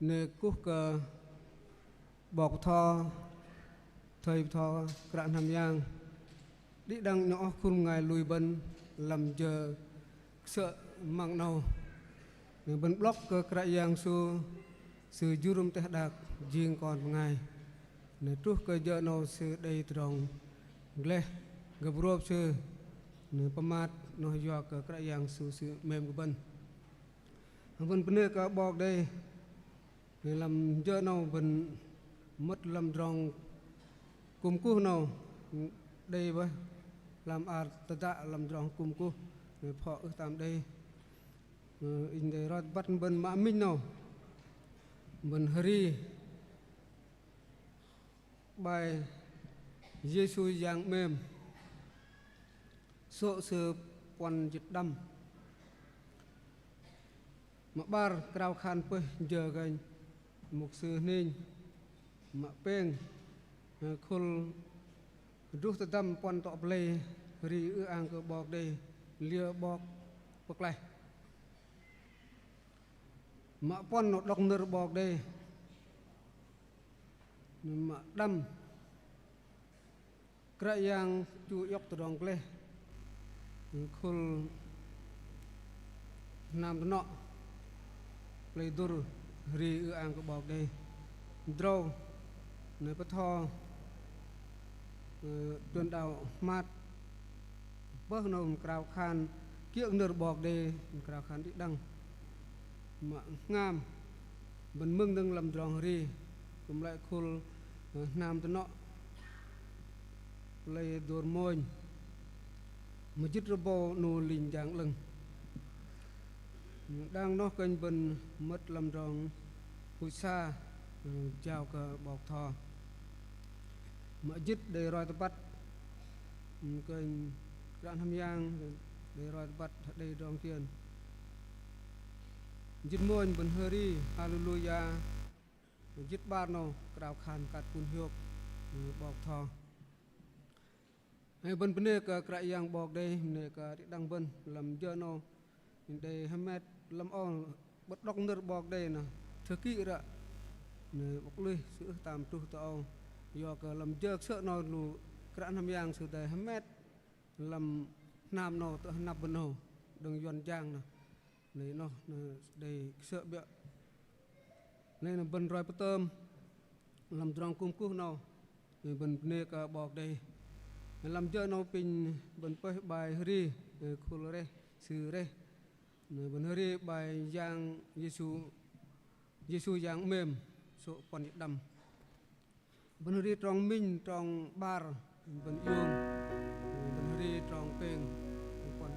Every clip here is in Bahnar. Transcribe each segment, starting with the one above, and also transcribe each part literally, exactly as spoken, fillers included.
Nê kuh kơ 'bok bơtho, thây bơtho, kră hnam yang, đĭ đăng nhŏng oh khul bơngai lui bơ̆n lăm jơ kơsơ̆ măng 'nâu. Nê bơ̆n 'blŏk kơ Kră Yang Yêsu, Sư jur teh đak jing kon bơngai. Nê truh kơ jơ 'nâu Sư đei tơdrong gleh, gơp rôp Sư, nê pơmat noh yua kơ Kră Yang Yêsu Sư 'mêm kơ bơ̆n. Bơ̆n bơnê kơ 'Bok Kei-Dei. Nê lăm jơ 'nâu bơ̆n mơ̆t lăm tơdrong kŭm kuh 'nâu, đei bơih lăm ar tơdă lăm tơdrong kŭm kuh. Nê phŏ ưh tam đei. Ơ, inh đei roi tơbăt bơ̆n mă minh 'nâu. Bơ̆n hơri bai Yêsu Yang 'mêm, sô̆ Sư puăn jĭt đăm. Mă 'bar, krao khan pơih jơ gơnh, mục sư Hning. Mă pêng, ơ, khul druh tơdăm puăn tŏ pơlei, hơri ư-ang kơ 'Bok Kei-Dei, liơ 'bok pơklaih. Mă puăn noh đŏk nơ̆r 'Bok Kei-Dei. Mă đăm, Kră Yang chu iŏk tơdrong gleh. Khul hnam tơnŏ, pơlei dŭr, hơri ư-ang kơ 'Bok Kei-Dei. Drâu, nê bơtho, ơ, truyền đạo hmat, pơih 'nâu krao khan kiơ̆ nơ̆r 'Bok Kei-Dei, krao khan đĭ đăng. Mă hngam, bơ̆n mưng dơ̆ng lăm tơdrong hơri, kư̆m lei khul, ơ, hnam tơnŏ, pơlei dŭr mônh, mơjĭt rơbâu 'nu linh jang 'lơ̆ng. Đang noh kơnh bơ̆n mơ̆t lăm tơdrong huch sa, ơ, jao kơ 'bok bơtho. Mă jĭt đei roi tơbăt, ơ, kơnh kră hnam yang, đei roi tơbăt hơđei tơdrong kiơ. Jĭt mônh bơ̆n hơri, Haleluya. Jĭt 'bar 'nâu krao khan kat pŭn hiôk, ơ, 'bok bơtho. Ơ, bơ̆n bơnê kơ Kră Yang 'Bok Kei-Dei, bơnê kơ đĭ đăng bơ̆n lăm jơ 'nâu. Đei hơmet lăm âu bơ̆t đŏk nơ̆r 'Bok Kei-Dei noh thoi ki ră. Nê 'bok lui sư ưh tam truh tơ âu. Yua kơ lăm jơ kơsơ̆ 'nâu lu kră hnam yang sư đei hơmet lăm hnam 'nâu tơ hơnăp bơ̆n 'nâu. Đơ̆ng Yuăn jang noh. Lei noh, nê đei kơsơ̆ 'biơ̆. Lei noh bơ̆n roi pơtơm lăm tơdrong kŭm kuh 'nâu. Nê bơ̆n bơnê kơ 'Bok Kei-Dei. Lăm jơ 'nâu apinh bơ̆n pơih bai hơri, ơ, khul reh, sư reh. Nê bơ̆n hơri bai Yang Yêsu, Yêsu Yang 'mêm, sô̆ puăn jĭt đăm. Bơ̆n hơri trong minh, trong 'bar, bơ̆n iung, bơ̆n hơri trong pêng, bơ̆n puăn.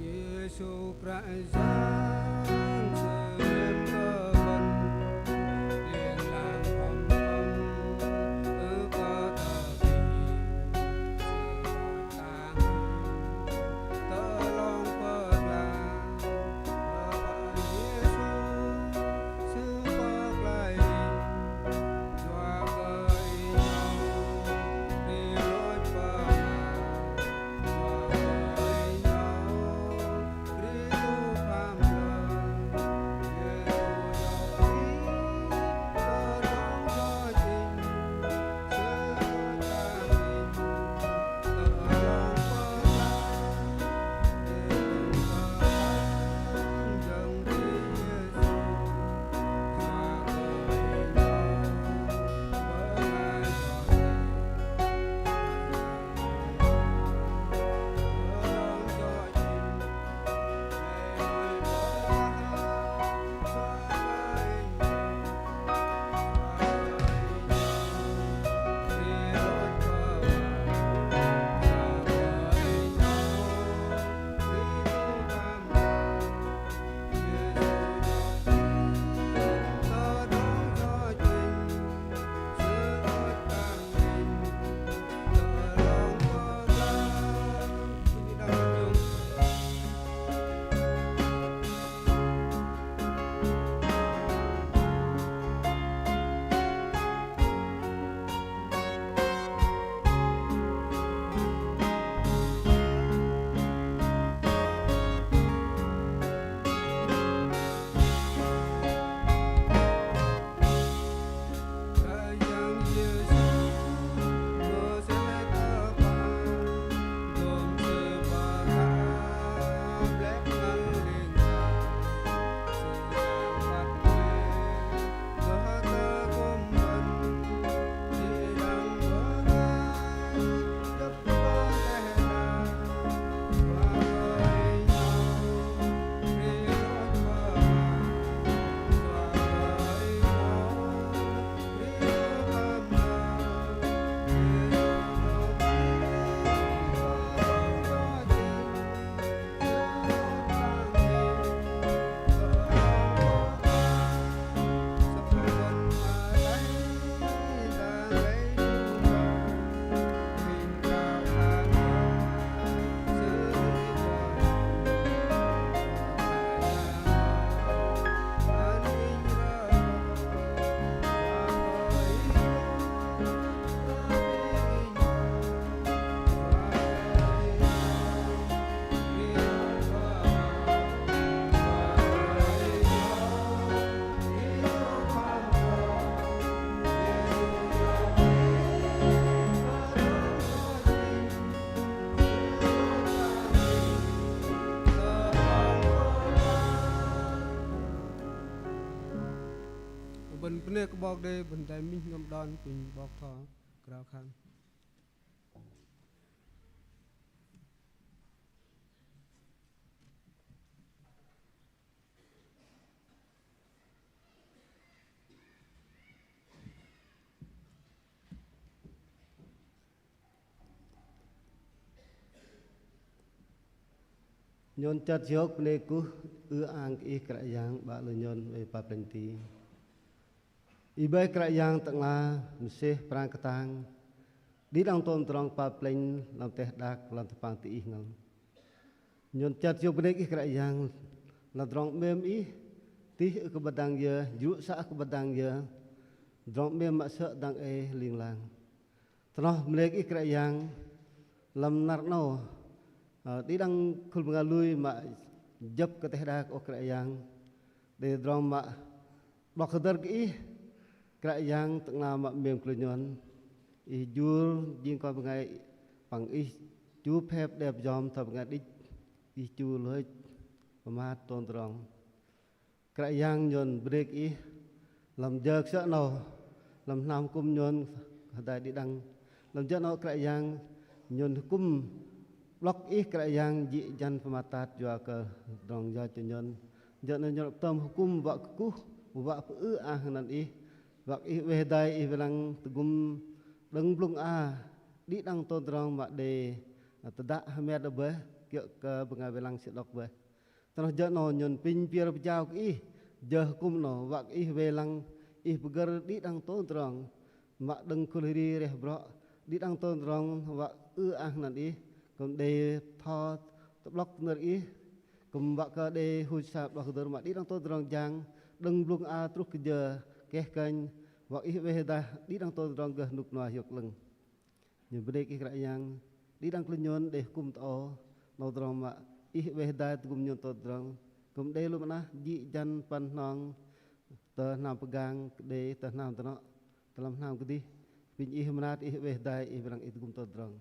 Yêsu Kră Yang Sư 'mêm kơ bơ̆n, ling lang hŏm hŏm ưh kơ tơgĭ, Sư tang tơ 'long pơglang. Bơ̆n bơnê kơ 'Bok Kei-Dei, bơ̆n đei minh jơhngơ̆m đon, apinh 'bok bơtho krao khan. Nhôn chơt hiôk bơnê kuh ư-ang kơ Ih Kră Yang 'Bă lu nhôn oei păp plĕnh ti. Ih bơih Kră Yang Tơ'ngla mơsêh prang kơtang, đĭ đăng tôm tơdrong păp plĕnh lăm teh đak lăm tơpang ti Ih ngăl. Nhôn chơt hiôk bơnê kơ Ih Kră Yang lăm tơdrong 'mêm Ih, tih ưh kơ băt dang yơ, jrŭ să ưh kơ băt dang yơ, tơdrong 'mêm mă sơ̆ dang ei ling lang. Tơ noh bơnê kơ Ih Kră Yang lăm năr 'nâu, ơ, đĭ đăng khul bơngai lui mă jơ̆p kơ teh đak ôh Kră Yang, đei tơdrong mă 'blŏk hơdơ̆r kơ Ih, Kră Yang Tơ'ngla mă 'mêm kơ lu nhôn. Ih jur jing kon bơngai păng Ih chu phep đep yom thoi bơngai đĭch, Ih chu lôch pơmat tôm tơdrong. Kră Yang nhôn bơnê kơ Ih lăm jơ kơ sơ̆ 'nâu, lăm hnam hơkŭm nhôn hơdai đĭ đăng. Lăm jơ 'nâu Kră Yang nhôn hơkŭm 'blŏk Ih Kră Yang jĭ jăn pơmat tat yua kơ tơdrong yoch nhôn. Jơ 'nâu nhôn tơm hơkŭm wă kơkuh, wă pơư-ang hơnăn Ih, wă Ih oei hơdai Ih wei lăng tơgŭm đơ̆ng blŭng a, đĭ đăng tôm tơdrong mă đei tơdă hơmet bơih, kiơ̆ kơ bơngai wei lăng sư đŏk bơih. Tơ noh jơ 'nâu nhôn pinh piơr pơjao kơ Ih, jơ hơkŭm 'nâu wă kơ Ih wei lăng, Ih pơgơ̆r đĭ đăng tôm tơdrong. Mă đơ̆ng khul hơri reh brŏ, đĭ đăng tôm tơdrong wă ư-ang hơnăn Ih, kư̆m đei bơtho tơ'blŏk nơ̆r Ih, kư̆m wă kơ đei huch sa 'blŏk hơdơ̆r mă đĭ đăng tôm tơdrong jang, đơ̆ng blŭng a truh kơ jơ keh kơnh, wă Ih oei hơdai đĭ đăng tôm tơdrong gơh rơnŭk rơnua hiôk 'lơ̆ng. Nhôn bơnê kơ Ih Kră Yang, đĭ đăng kơ lu nhôn đei hơkŭm tơ âu, 'nâu tơdrong mă Ih oei hơdai tơgŭm nhôn tôm tơdrong, kư̆m đei lu mơnah jĭ jăn păn hnong, tơ hnam pơgang kơdei, tơ hnam tơnŏ, tơ lăm hnam kơdih, pinh Ih mơnat Ih oei hơdai Ih wei lăng Ih tơgŭm tôm tơdrong.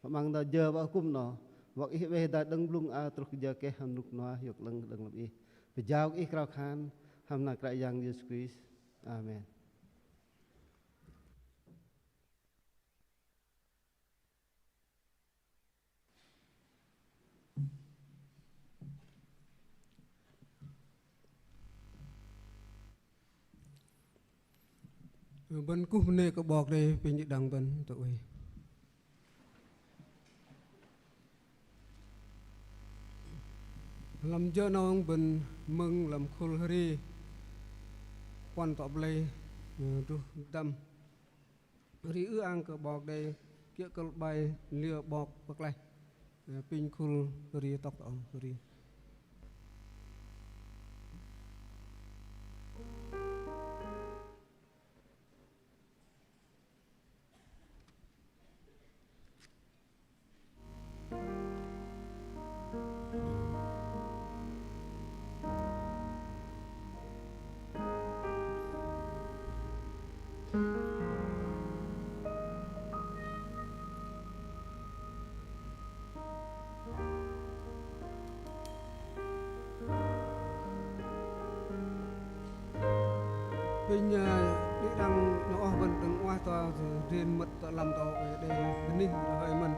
Pơmăng dah jơ wă hơkŭm 'nâu, wă Ih oei hơdai đơ̆ng blŭng a truh kơ jơ keh hăm rơnŭk rơnua hiôk 'lơ̆ng đơ̆ng lăm Ih. Pơjao kơ Ih krao khan, hăm anăn Kră Yang Yêsu Krist. Amen. Bơ̆n kuh bơnê kơ 'Bok Kei-Dei pinh đĭ đăng bơ̆n tơ oei. Lăm jơ 'nâu bơ̆n mơ̆ng lăm khul hơri puăn tŏ blei, ơ, druh dăm. Hơri ư-ang kơ 'Bok Kei-Dei, kiơ̆ kơ bai liơ 'bok pơklaih. Ơ, pinh khul hơri tŏk tơ âu, hơri. Pinh, ơ, đĭ đăng 'noh bơ̆n đơ̆ng oei tơ rin mơ̆t tơ lăm tơ oei đei bơnê hơi mơ̆n.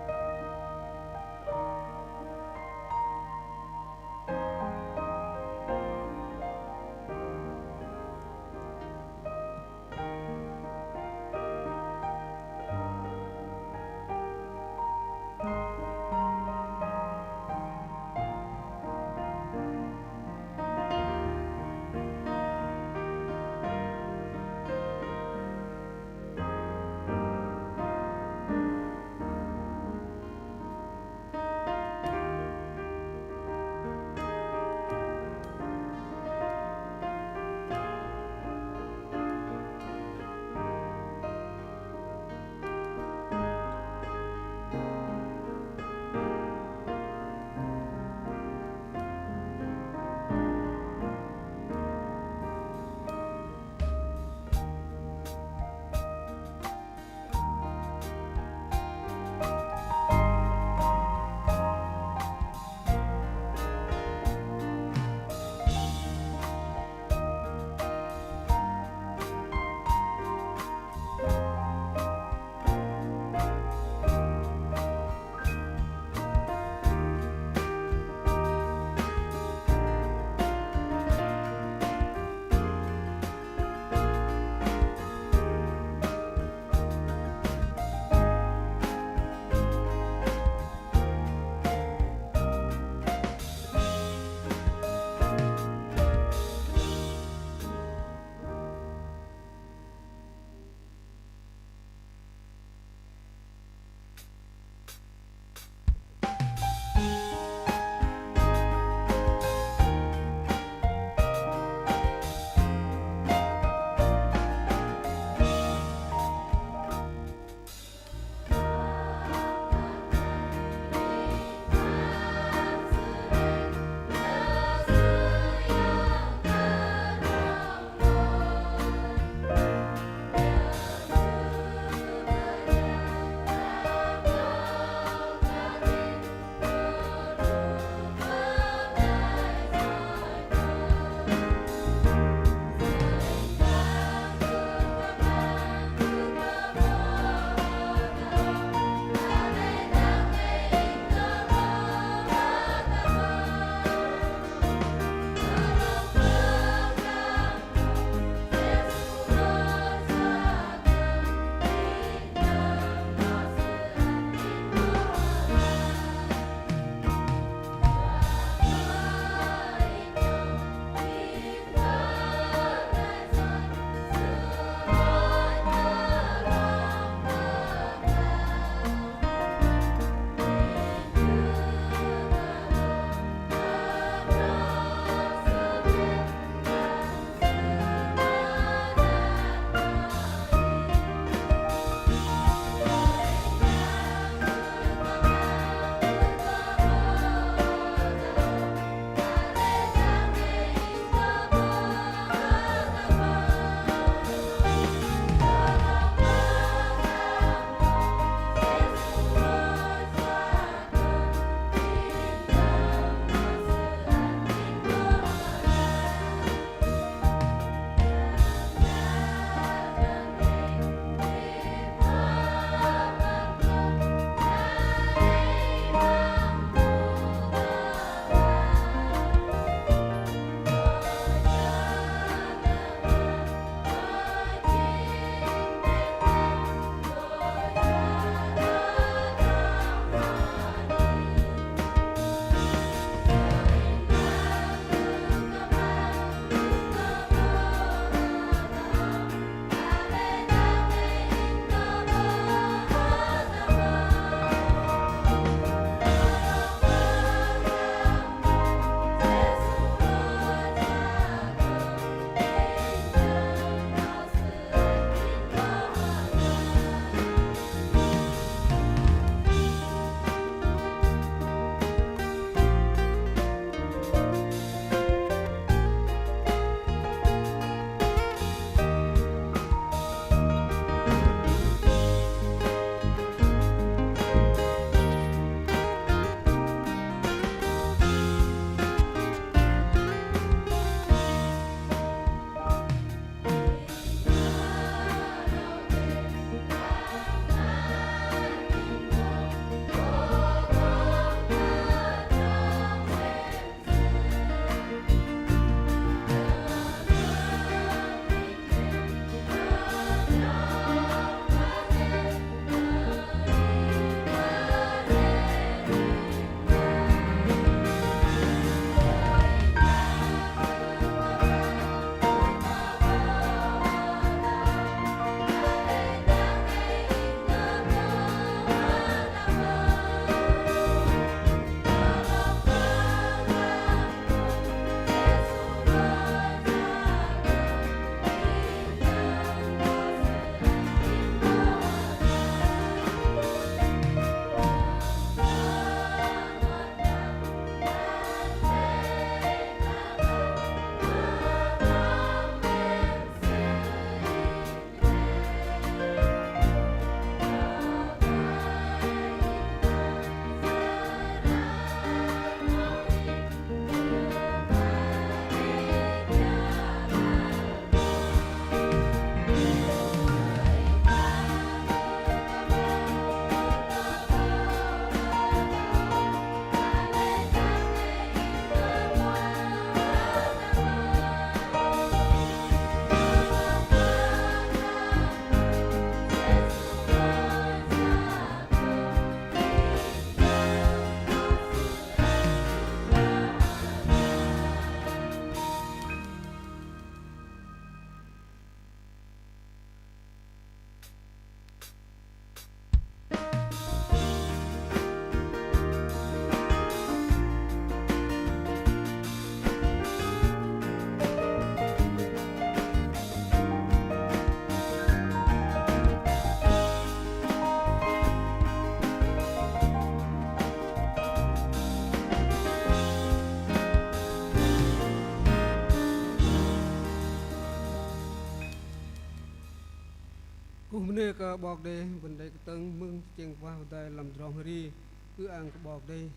Bơnê kơ 'Bok Kei-Dei, bơ̆n đei kơtơ̆ng mơ̆ng tơchĕng pơma hơdai lăm tơdrong hơri ư-ang kơ 'Bok Kei-Dei.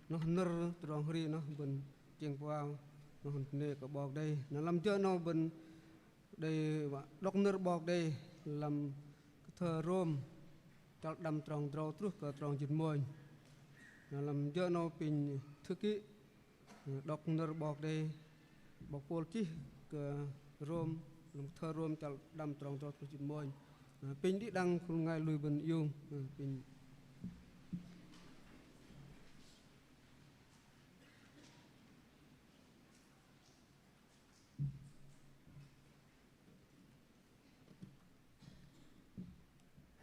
Noh nơ̆r tơdrong hơri noh bơ̆n tơchĕng pơma, noh bơnê kơ 'Bok Kei-Dei. Na lăm jơ 'nâu bơ̆n đei wă đŏk nơ̆r 'Bok Kei-Dei lăm kơthơ Rôm, chăl đăm trong drâu truh kơ trong jĭt mônh. Na lăm jơ 'nâu apinh thực kơ đŏk nơ̆r 'Bok Kei-Dei, 'bok Pôl chih kơ Rôm, lăm kơthơ Rôm chăl đăm trong drâu truh jĭt mônh. Na apinh đĭ đăng khul bơngai lui bơ̆n iung, na apinh.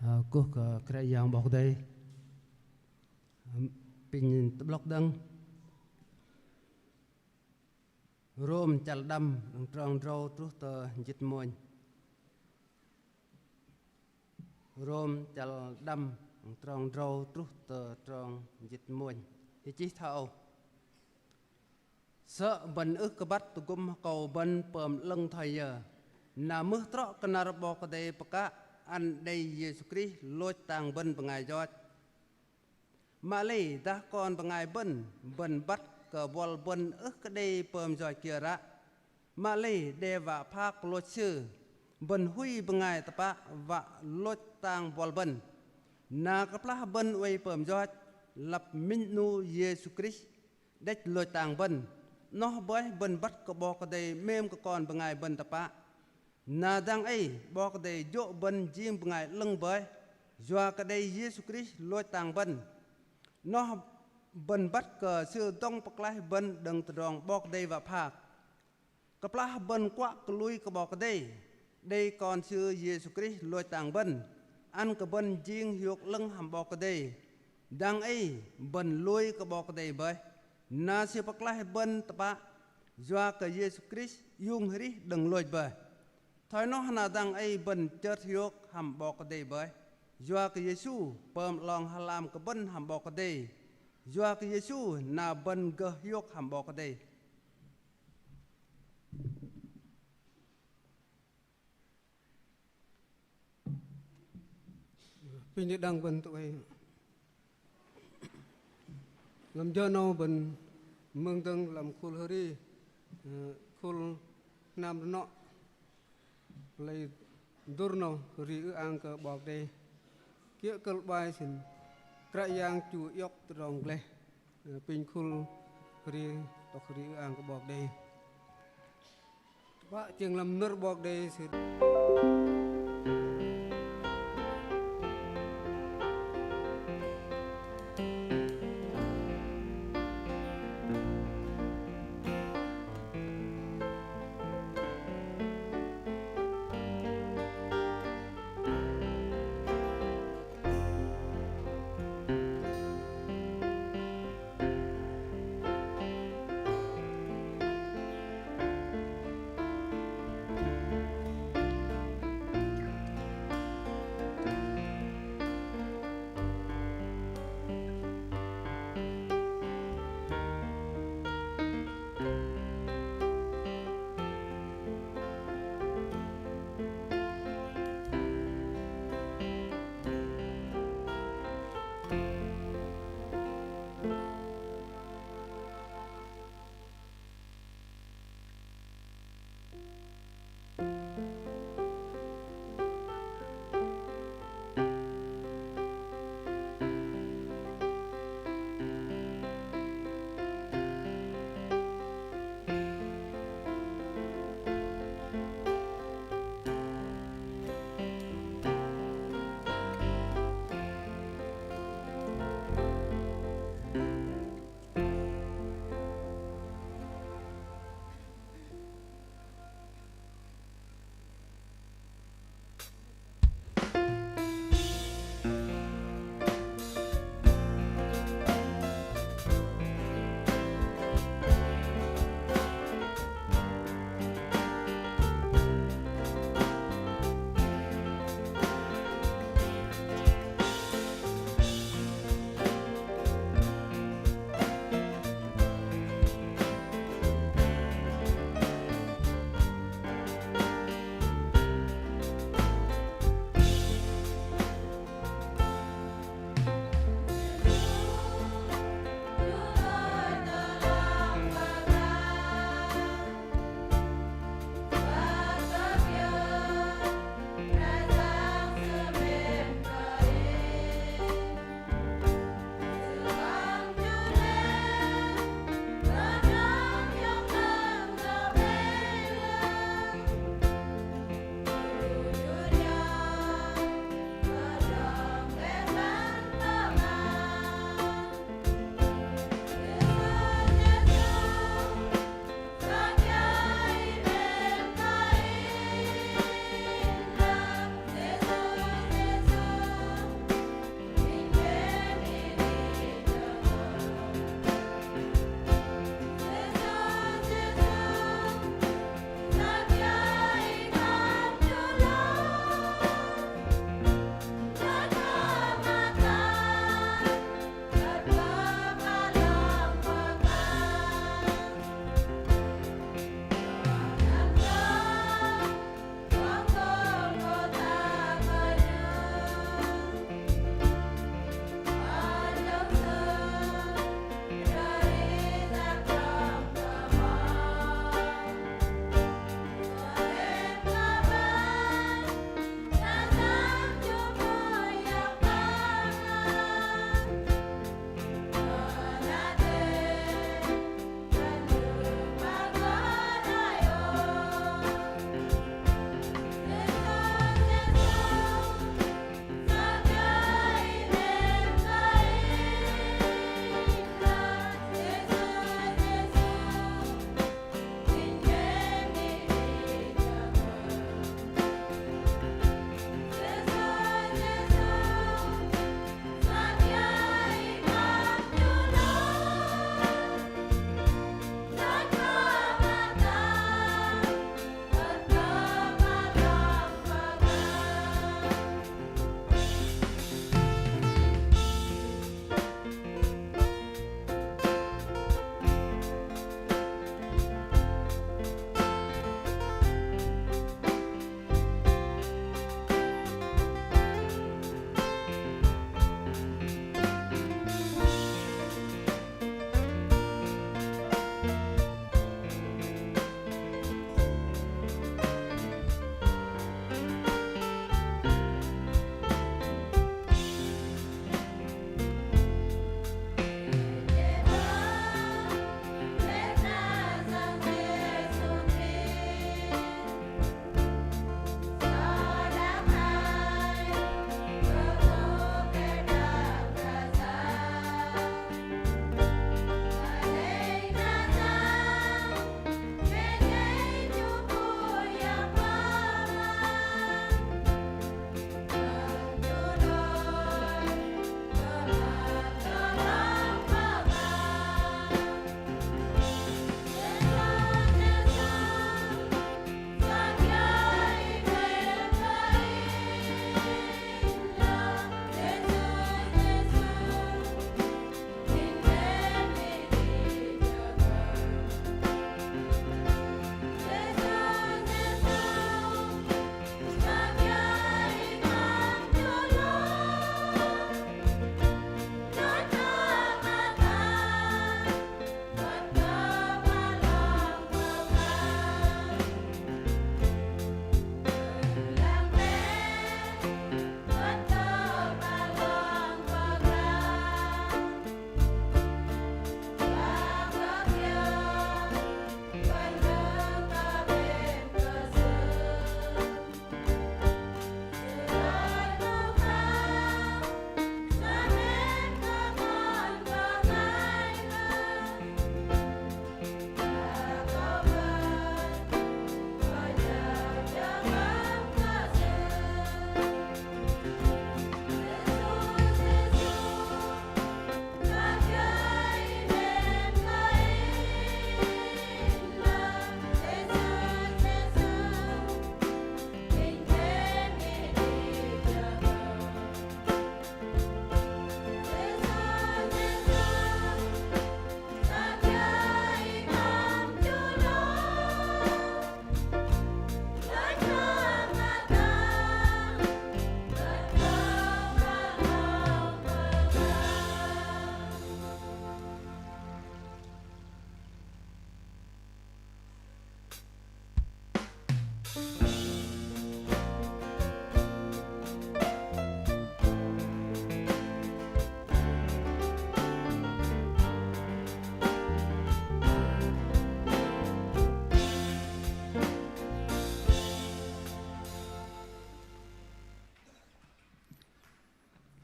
Ơ, kuh kơ Kră Yang 'Bok Kei-Dei. Apinh tơ'blŏk dơ̆ng. Rôm chăl đăm, đơ̆ng trong drâu truh tơ jĭt mônh. Rôm chăl đăm, đơ̆ng trong drâu truh tơ trong jĭt mônh. Hơchih thoi âu. Sơ̆ bơ̆n ưh kơ băt tơgŭm akâu bơ̆n pơm 'lơ̆ng thoi yơ. Na mưh trŏ kơ năr 'Bok Kei-Dei pơkă ăn đei Yêsu Krist lôch tang bơ̆n bơngai yoch. Mă lei dah kon bơngai bơ̆n, bơ̆n băt kơ buăl bơ̆n ưh kơ đei pơm yoch kiơ ră. Mă lei đe wă phak pơlôch Sư, bơ̆n hui bơngai tơpă wă lôch tang buăl bơ̆n. Na kơplah bơ̆n oei pơm yoch, lăp minh 'nu Yêsu Krist đĕch lôch tang bơ̆n. Noh bơih bơ̆n băt kơ 'Bok Kei-Dei 'mêm kơ kon bơngai bơ̆n tơpă. Na dang ei 'Bok Kei-Dei jô̆ bơ̆n jing bơngai 'lơ̆ng bơih, yua kơ đei Yêsu Krist lôch tang bơ̆n. Noh bơ̆n băt kơ Sư dŏng pơklaih bơ̆n đơ̆ng tơdrong 'Bok Kei-Dei wă phak. Kơplah bơ̆n kuă kơ lui kơ 'Bok Kei-Dei, đei Kon Sư Yêsu Krist lôch tang bơ̆n, ăn kơ bơ̆n jing hiôk 'lơ̆ng hăm 'Bok Kei-Dei. Dang ei bơ̆n lui kơ 'Bok Kei-Dei bơih, na Sư pơklaih bơ̆n tơpă, yua kơ Yêsu Krist iung arih đơ̆ng lôch bơih. Thoi noh na dang ei bơ̆n chơt hiôk hăm 'Bok Kei-Dei bơih, yua kơ Yêsu pơm 'long hơlam kơ bơ̆n hăm 'Bok Kei-Dei, yua kơ Yêsu na bơ̆n gơh hiôk hăm 'Bok Kei-Dei. Apinh đĭ đăng bơ̆n tơ oei. Lăm jơ 'nâu bơ̆n mơ̆ng dơ̆ng lăm khul hơri, ơ, khul hnam rơnŏ. Lei dur 'nâu hơri ư-ang kơ 'Bok Kei-Dei. Kiơ̆ kơ̆l 'bai sĭn Kră Yang chu iŏk tơdrong gleh. Ơ, apinh khul hơri tŏk hơri ư-ang kơ 'Bok Kei-Dei. Tơpă tơchĕng lăm nơ̆r 'Bok Kei-Dei Sư.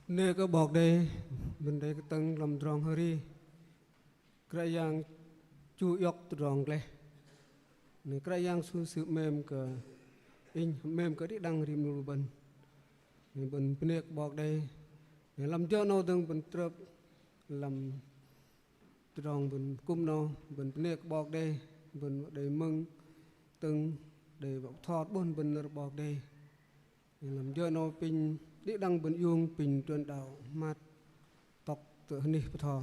Bơnê kơ 'Bok Kei-Dei, bơ̆n đei kơtơ̆ng lăm tơdrong arih. Kră Yang chu iŏk tơdrong gleh. Nê Kră Yang sư, sư 'mêm kơ inh, 'mêm kơ đĭ đăng rim 'nu lu bơ̆n. Nê bơ̆n bơnê kơ 'Bok Kei-Dei. Nê lăm jơ 'nâu dơ̆ng bơ̆n trơp lăm tơdrong bơ̆n kŭm 'nâu, bơ̆n bơnê kơ 'Bok Kei-Dei, bơ̆n đei mơ̆ng tơ̆ng đei wă bơtho 'bôh bơ̆n nơ̆r 'Bok Kei-Dei. Lăm jơ 'nâu apinh đĭ đăng bơ̆n iung apinh trŭn đao hmat tŏk tơ hơnih bơtho.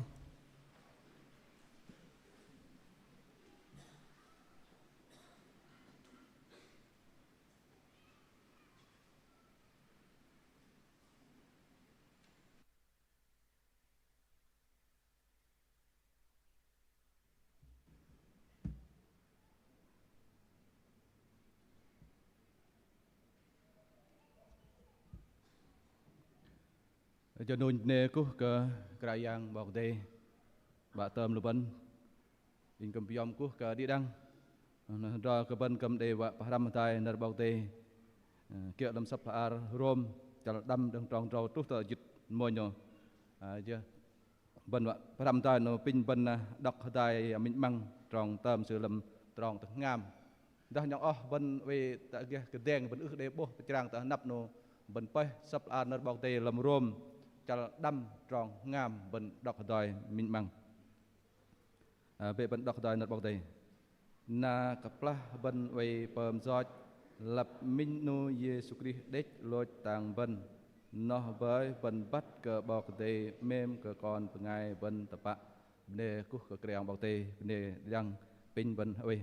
Jơnunh bơnê kuh kơ Kră Yang 'Bok Kei-Dei, 'Bă tơm lu bơ̆n. Inh kư̆m pơyom kuh kơ đĭ đăng. Nơh hơdrol kơ bơ̆n kư̆m đei wă pơhrăm hơdai nơ̆r 'Bok Kei-Dei. Ơ, kiơ̆ lăm sơ̆p hla ar Rôm, chăl đăm đơ̆ng trong tơdrâu truh tơ jĭt mônh ôh. Ơ, yơ. Bơ̆n wă pơhrăm hơdai noh apinh bơ̆n, ơ, đŏk hơdai, ơ, minh 'măng trong tơm sư lăm trong tơhngam. Dah nhŏng oh bơ̆n oei tơ gah kơdeng bơ̆n ưh đei 'bôh tơchrang tơ hơnăp noh bơ̆n pơih sơ̆p hla ar nơ̆r 'Bok Kei-Dei lăm Rôm chăl đăm trong hngam bơ̆n đŏk hơdai minh 'măng. Ơ, bĕ bơ̆n đŏk hơdai nơ̆r 'Bok Kei-Dei. Na kơplah bơ̆n oei pơm yoch, lăp minh 'nu Yêsu Krist đĕch lôch tang bơ̆n, noh bơih bơ̆n băt kơ 'Bok Kei-Dei 'mêm kơ kon bơngai bơ̆n tơpă. Bơnê kuh kơ Kră Yang 'Bok Kei-Dei, bơnê đĭ đăng apinh bơ̆n oei.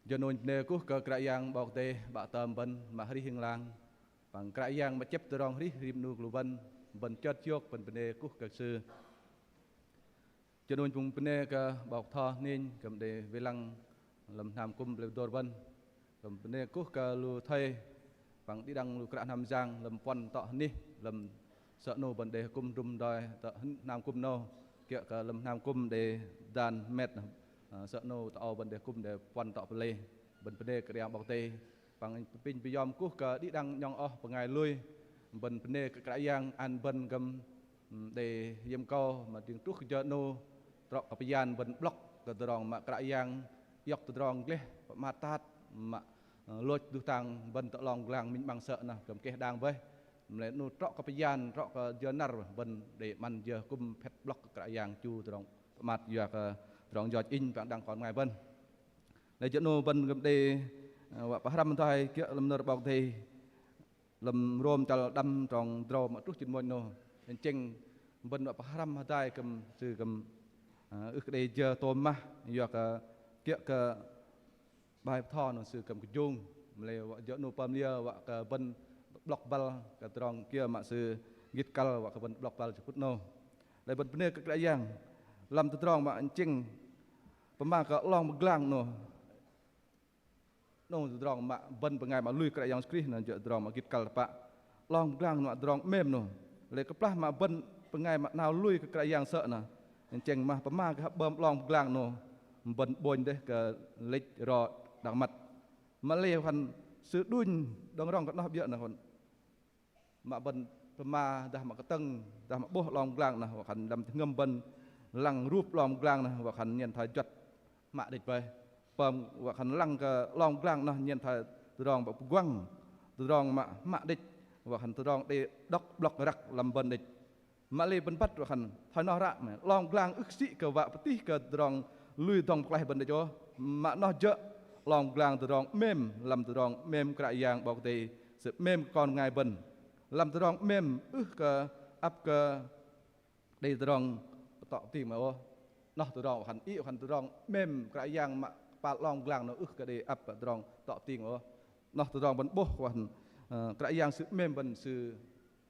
Jơnunh bơnê kuh kơ Kră Yang 'Bok Kei-Dei 'Bă tơm bơ̆n mă arih ling lang. Păng Kră Yang mă chĕp tơdrong arih rim 'nu kơ lu bơ̆n, bơ̆n chơt hiôk bơ̆n bơnê kuh kơ Sư. Jơnunh pŭng bơnê kơ 'bok bơtho hơning kư̆m đei wei lăng lăm hnam kŭm Plei Bơdôr bơ̆n. Kư̆m bơnê kuh kơ lu thây păng đĭ đăng lu kră hnam yang lăm puăn tŏ hơnih lăm sơ̆ 'nâu bơ̆n đei kŭm drŭm doi tơ hnam kŭm 'nâu, kiơ̆ kơ lăm hnam kŭm đei dan hơmet, ơ, sơ̆ 'nâu tơ âu bơ̆n đei kŭm đei puăn tŏ pơlei. Bơ̆n bơnê kơ Kră Yang 'Bok Kei-Dei. Păng apinh pơyom kuh kơ đĭ đăng nhŏng oh bơngai lui. Bơ̆n bơnê kơ Kră Yang ăn bơ̆n kư̆m đei yĕm kâu mă dĭng truh kơ jơ 'nâu trŏ kơ pơyan bơ̆n 'blŏk kơ tơdrong mă Kră Yang iŏk tơdrong gleh pơmat tat mă, ơ, lôch duh tang bơ̆n tơ 'long pơglang minh 'măng sơ̆ noh kư̆m keh đang bơih. Mă lei 'nâu trŏ kơ pơyan, trŏ kơ jơ năr bơ̆n đei 'măn jơ kŭm phet 'blŏk kơ Kră Yang chu tơdrong pơmat yua kơ tơdrong yoch inh păng đĭ đăng kon bơngai bơ̆n. Lei jơ 'nâu bơ̆n kư̆m đei, ơ, wă pơhrăm hơdai kiơ̆ lăm nơ̆r 'Bok Kei-Dei. Lăm Rôm chăl đăm trong tơdrâu mă truh jĭt mônh noh. Nchĕng bơ̆n wă pơhrăm hơdai kư̆m sư kư̆m, ơ, ưh kơ đei jơ tôm mah, yua kơ kiơ̆ kơ bai bơtho noh sư kư̆m kơjung. Mă lei wă jơ 'nâu pơm liơ wă kơ bơ̆n 'blŏk băl kơ tơdrong kiơ mă sư gĭt kăl wă kơ bơ̆n 'blŏk băl jơ phŭt noh. Lei bơ̆n bơnê kơ Kră Yang. Lăm tơdrong mă nchĕng pơma kơ 'long pơglang noh. 'Nâu tơdrong mă bơ̆n bơngai mă lui Kră Yang Yêsu Krist noh jơ̆ tơdrong mă gĭt kăl tơpă. 'Long pơglang noh mă tơdrong 'mêm noh. Lei kơplah mă bơ̆n bơngai mă 'nao lui kơ Kră Yang sơ̆ noh. Nchĕng mă pơma kơ hơ'bơm 'long pơglang noh. Bơ̆n 'bônh dêh kơ lĕch rŏ đak măt. Mă lei wă khan sư đunh đơ̆ng rŏng kơ noh 'biơ̆ noh wă khan mă bơ̆n pơma dah mă kơtơ̆ng, dah mă 'bôh 'long pơglang noh, wă khan lăm jơhngơ̆m bơ̆n lăng rup 'long pơglang noh, wă khan nhen thoi juăt hmă đĕch bơih. Pơm wă khan lăng kơ 'long pơglang noh nhen thoi tơdrong mă pơguăng, tơdrong mă hmă đĕch, wă khan tơdrong đei đŏk 'blŏk răk lăm bơ̆n đĕch. Mă lei bơ̆n băt wă khan thoi noh ră mă 'long pơglang ưh kơ sĭ kơ wă pơtih kơ tơdrong lui dŏng pơklaih bơ̆n đĕch ôh. Mă noh jơ̆ 'long pơglang tơdrong 'mêm, lăm tơdrong 'mêm Kră Yang 'Bok Kei-Dei, sư 'mêm kơ kon bơngai bơ̆n. Lăm tơdrong 'mêm ưh kơ ăp kơ đei tơdrong pơtŏ pơting mă ôh. Noh tơdrong wă khan, ih wă khan tơdrong 'mêm Kră Yang mă kơpal 'long pơglang noh ưh kơ đei ăp tơdrong pơtŏ pơting mă ôh. Noh tơdrong bơ̆n 'bôh wă khan, ơ, Kră Yang sư 'mêm bơ̆n sư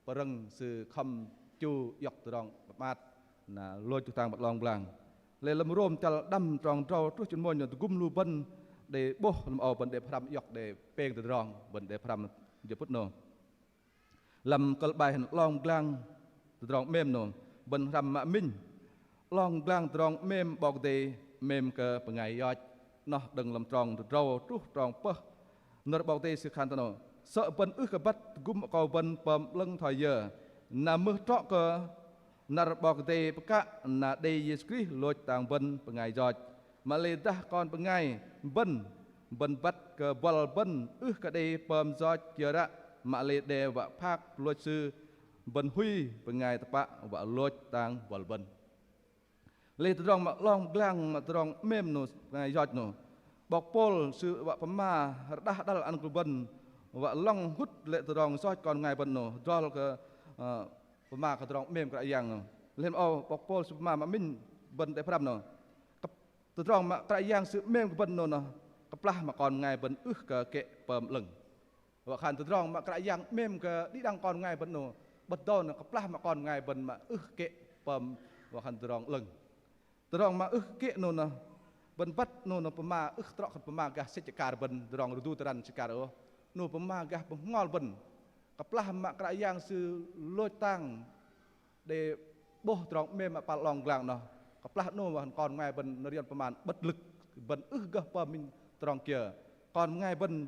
pơrơ̆ng sư khŏm chu iŏk tơdrong pơmat na lôch tang bơ̆n 'long pơglang. Lei lăm Rôm chăl đăm trong drâu truh jĭt mônh noh tơgŭm lu bơ̆n đei 'bôh lăm âu bơ̆n đei pơhrăm iŏk đei pêng tơdrong bơ̆n đei pơhrăm jơ phŭt noh. Lăm kơ̆l bai hăm 'long pơglang tơdrong 'mêm noh bơ̆n pơhrăm mă minh. 'long pơglang tơdrong 'mêm 'Bok Kei-Dei, 'mêm kơ bơngai yoch. Noh đơ̆ng lăm trong tơdrâu truh trong pơh. Nơ̆r 'Bok Kei-Dei sư khan tơ 'nâu: Sơ̆ bơ̆n ưh kơ băt tơgŭm akâu bơ̆n pơm 'lơ̆ng thoi yơ, na mưh trŏ kơ năr 'Bok Kei-Dei pơkă na đei Yêsu Krist lôch tang bơ̆n bơngai yoch. Mă lei dah kon bơngai bơ̆n, bơ̆n băt kơ buăl bơ̆n ưh kơ đei pơm yoch kiơ ră, mă lei đe wă phak lôch sư, bơ̆n hui bơngai tơpă wă lôch tang buăl bơ̆n. Lei tơdrong mă 'long pơglang mă tơdrong 'mêm 'nâu, bơngai yoch 'nâu, 'bok Pôl sư wă pơma rơđah đăl ăn kơ lu bơ̆n wă lăng hŭt lê̆ tơdrong yoch kon bơngai bơ̆n 'nâu, adrol kơ, ơ, pơma kơ tơdrong 'mêm Kră Yang 'nâu. Lei mă âu 'bok Pôl sư pơma mă minh bơ̆n đei pơhrăm 'nâu. Kơ-, tơdrong mă Kră Yang sư 'mêm kơ bơ̆n 'nâu noh, kơplah mă kon bơngai bơ̆n ưh kơ kĕ pơm 'lơ̆ng. Wă khan tơdrong mă Kră Yang 'mêm kơ đĭ đăng kon bơngai bơ̆n 'nâu, 'bơ̆t dâu noh kơplah mă kon bơngai bơ̆n mă ưh kĕ pơm, wă khan tơdrong 'lơ̆ng. Tơdrong mă ưh kĕ 'nâu noh, bơ̆n băt 'nâu noh pơma ưh trŏ kơ pơma gah sĕch akar bơ̆n, tơdrong rơdu tơrăn sĕch akar ôh. 'Nâu pơma gah bơhngol bơ̆n. Kơplah mă Kră Yang sư lôch tang đe 'bôh tơdrong 'mêm mă păl 'long pơglang noh, kơplah 'nâu wă khan kon bơngai bơ̆n nơ̆r yuăn pơma bất lực, bơ̆n ưh gơh pơm minh tơdrong kiơ. Kon bơngai bơ̆n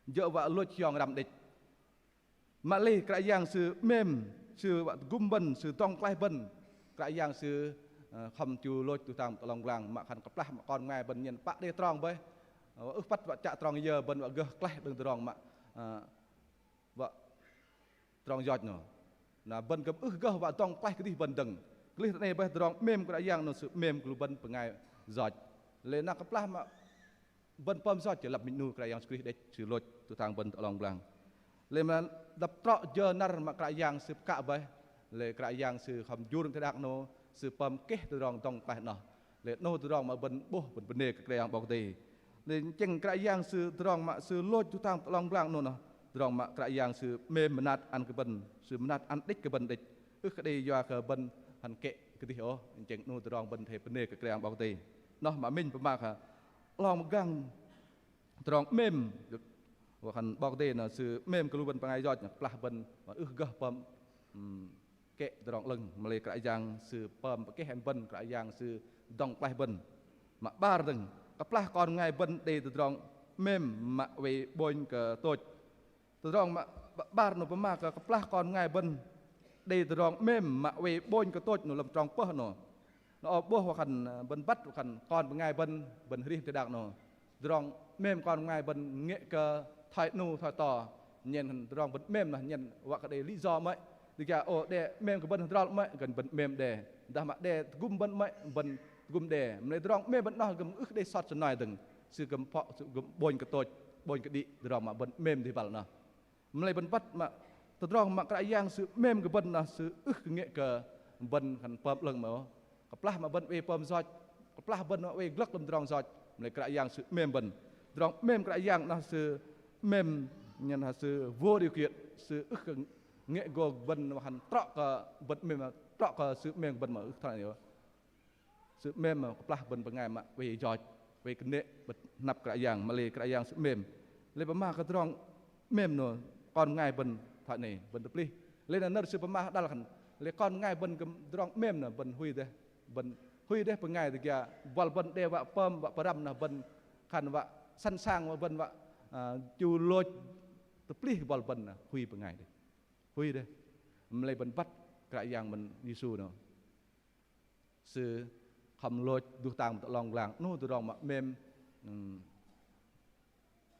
jơ̆ wă lôch hiong răm đĕch. Mă lei Kră Yang sư 'mêm, sư wă tơgŭm bơ̆n, sư dŏng klaih bơ̆n. Kră Yang sư, ơ, khŏm chu lôch tuh tang tơ 'long pơglang, mă khan kơplah mă kon bơngai bơ̆n nhen pă đei trong boih. Ơ, ưh păt wă chă trong yơ bơ̆n wă gơh klaih đơ̆ng tơdrong mă, ơ, wă tơdrong yoch 'nâu. Na bơ̆n kư̆m ưh gơh wă dŏng klaih kơdih bơ̆n dơ̆ng. Kơlih tơ 'nâu boih tơdrong 'mêm Kră Yang 'nâu sư 'mêm kơ lu bơ̆n bơngai yoch. Lei na kơplah mă bơ̆n pơm yoch, chơlăp minh 'nu Kră Yang Yêsu Krist đĕch sư lôch tuh tang bơ̆n tơ 'long pơglang. Lei mă lăp trŏ jơ năr mă Kră Yang sư pơkă boih, lei Kră Yang sư khŏm jur teh đak 'nâu, sư pơm keh tơdrong dŏng klaih noh. Lei 'nâu tơdrong mă bơ̆n 'bôh bơ̆n bơnê kơ Kră Yang 'Bok Kei-Dei. Lei tơchĕng Kră Yang sư tơdrong mă sư lôch tuh tang tơ 'long pơglang 'nâu noh, tơdrong mă Kră Yang sư 'mêm mơnat ăn kơ bơ̆n, sư mơnat ăn đĕch kơ bơ̆n đĕch. Ưh kơ đei yua kơ bơ̆n hăm kĕ kơdih ôh, tơchĕng 'nâu tơdrong bơ̆n athei bơnê kơ Kră Yang 'Bok Kei-Dei. Noh mă minh pơma kơ 'long pơglang tơdrong 'mêm, wă khan 'Bok Kei-Dei noh sư 'mêm kơ lu bơ̆n bơngai yoch, kơplah bơ̆n ưh gơh pơm, ưm, kĕ tơdrong 'lơ̆ng, mă lei Kră Yang sư pơm pơkeh ăn bơ̆n, Kră Yang sư dŏng klaih bơ̆n. Mă 'bar dơ̆ng, kơplah kon bơngai bơ̆n đei tơdrong 'mêm mă oei 'bônh kơ tôch. Tơdrong mă 'bar 'nâu pơma kơ kơplah kon bơngai bơ̆n đei tơdrong 'mêm mă oei 'bônh kơ tôch 'nâu lăm trong pơh 'nâu. Noh 'bôh wă khan, ơ, bơ̆n băt wă khan kon bơngai bơ̆n, bơ̆n arih teh đak 'nâu. Tơdrong 'mêm kon bơngai bơ̆n ngeh kơ thoi 'nu thoi to. Nhen khan tơdrong bơ̆n 'mêm noh nhen wă kơ đei lý do 'mơ̆i. Tơdah ô đe 'mêm kơ bơ̆n hơdrol 'mơ̆i, khan bơ̆n 'mêm đe. Dah mă đe tơgŭm bơ̆n 'mơ̆i, bơ̆n tơgŭm đe. Mă lei tơdrong 'mêm bơ̆n noh kư̆m ưh đei sot sơnoi dơ̆ng. Sư kư̆m pơ̆, sư kư̆m 'bônh kơ tôch, 'bônh kơ đĭ, tơdrong mă bơ̆n 'mêm dih băl noh. Mă lei bơ̆n băt mă tơdrong mă Kră Yang sư 'mêm kơ bơ̆n noh sư ưh kơ ngeh kơ bơ̆n khan pơm 'lơ̆ng mơ̆i ôh. Kơplah mă bơ̆n oei pơm yoch, kơplah bơ̆n oei glăk lăm tơdrong yoch, mă lei Kră Yang sư 'mêm bơ̆n. Tơdrong 'mêm Kră Yang noh sư 'mêm nhen hă sư vô điều kiện, sư ưh kơ ngeh gô bơ̆n wă khan trŏ kơ bơ̆n 'mêm, trŏ kơ sư 'mêm bơ̆n mă ưh thoi noh ôh. Sư 'mêm mă kơplah bơ̆n bơngai mă oei yoch, oei kơnê̆, bơ̆n hnăp Kră Yang, mă lei Kră Yang sư 'mêm. Lei pơma kơ tơdrong 'mêm noh kon bơngai bơ̆n thoi noh, bơ̆n tơplih. Lei na nơ̆r sư pơma đăl khan, lei kon bơngai bơ̆n kư̆m tơdrong 'mêm noh bơ̆n hui dêh, bơ̆n hui dêh bơngai tơgia, buăl bơ̆n đe wă pơm, wă pơrăm noh bơ̆n khan wă sẵn sàng wă bơ̆n wă, ơ, chu lôch tơplih buăl bơ̆n noh hui bơngai dêh. Hui dêh. Mă lei bơ̆n băt Kră Yang bơ̆n Yêsu noh. Sư khŏm lôch duh tang tơ 'long pơglang. 'Noh tơdrong mă 'mêm, ưm,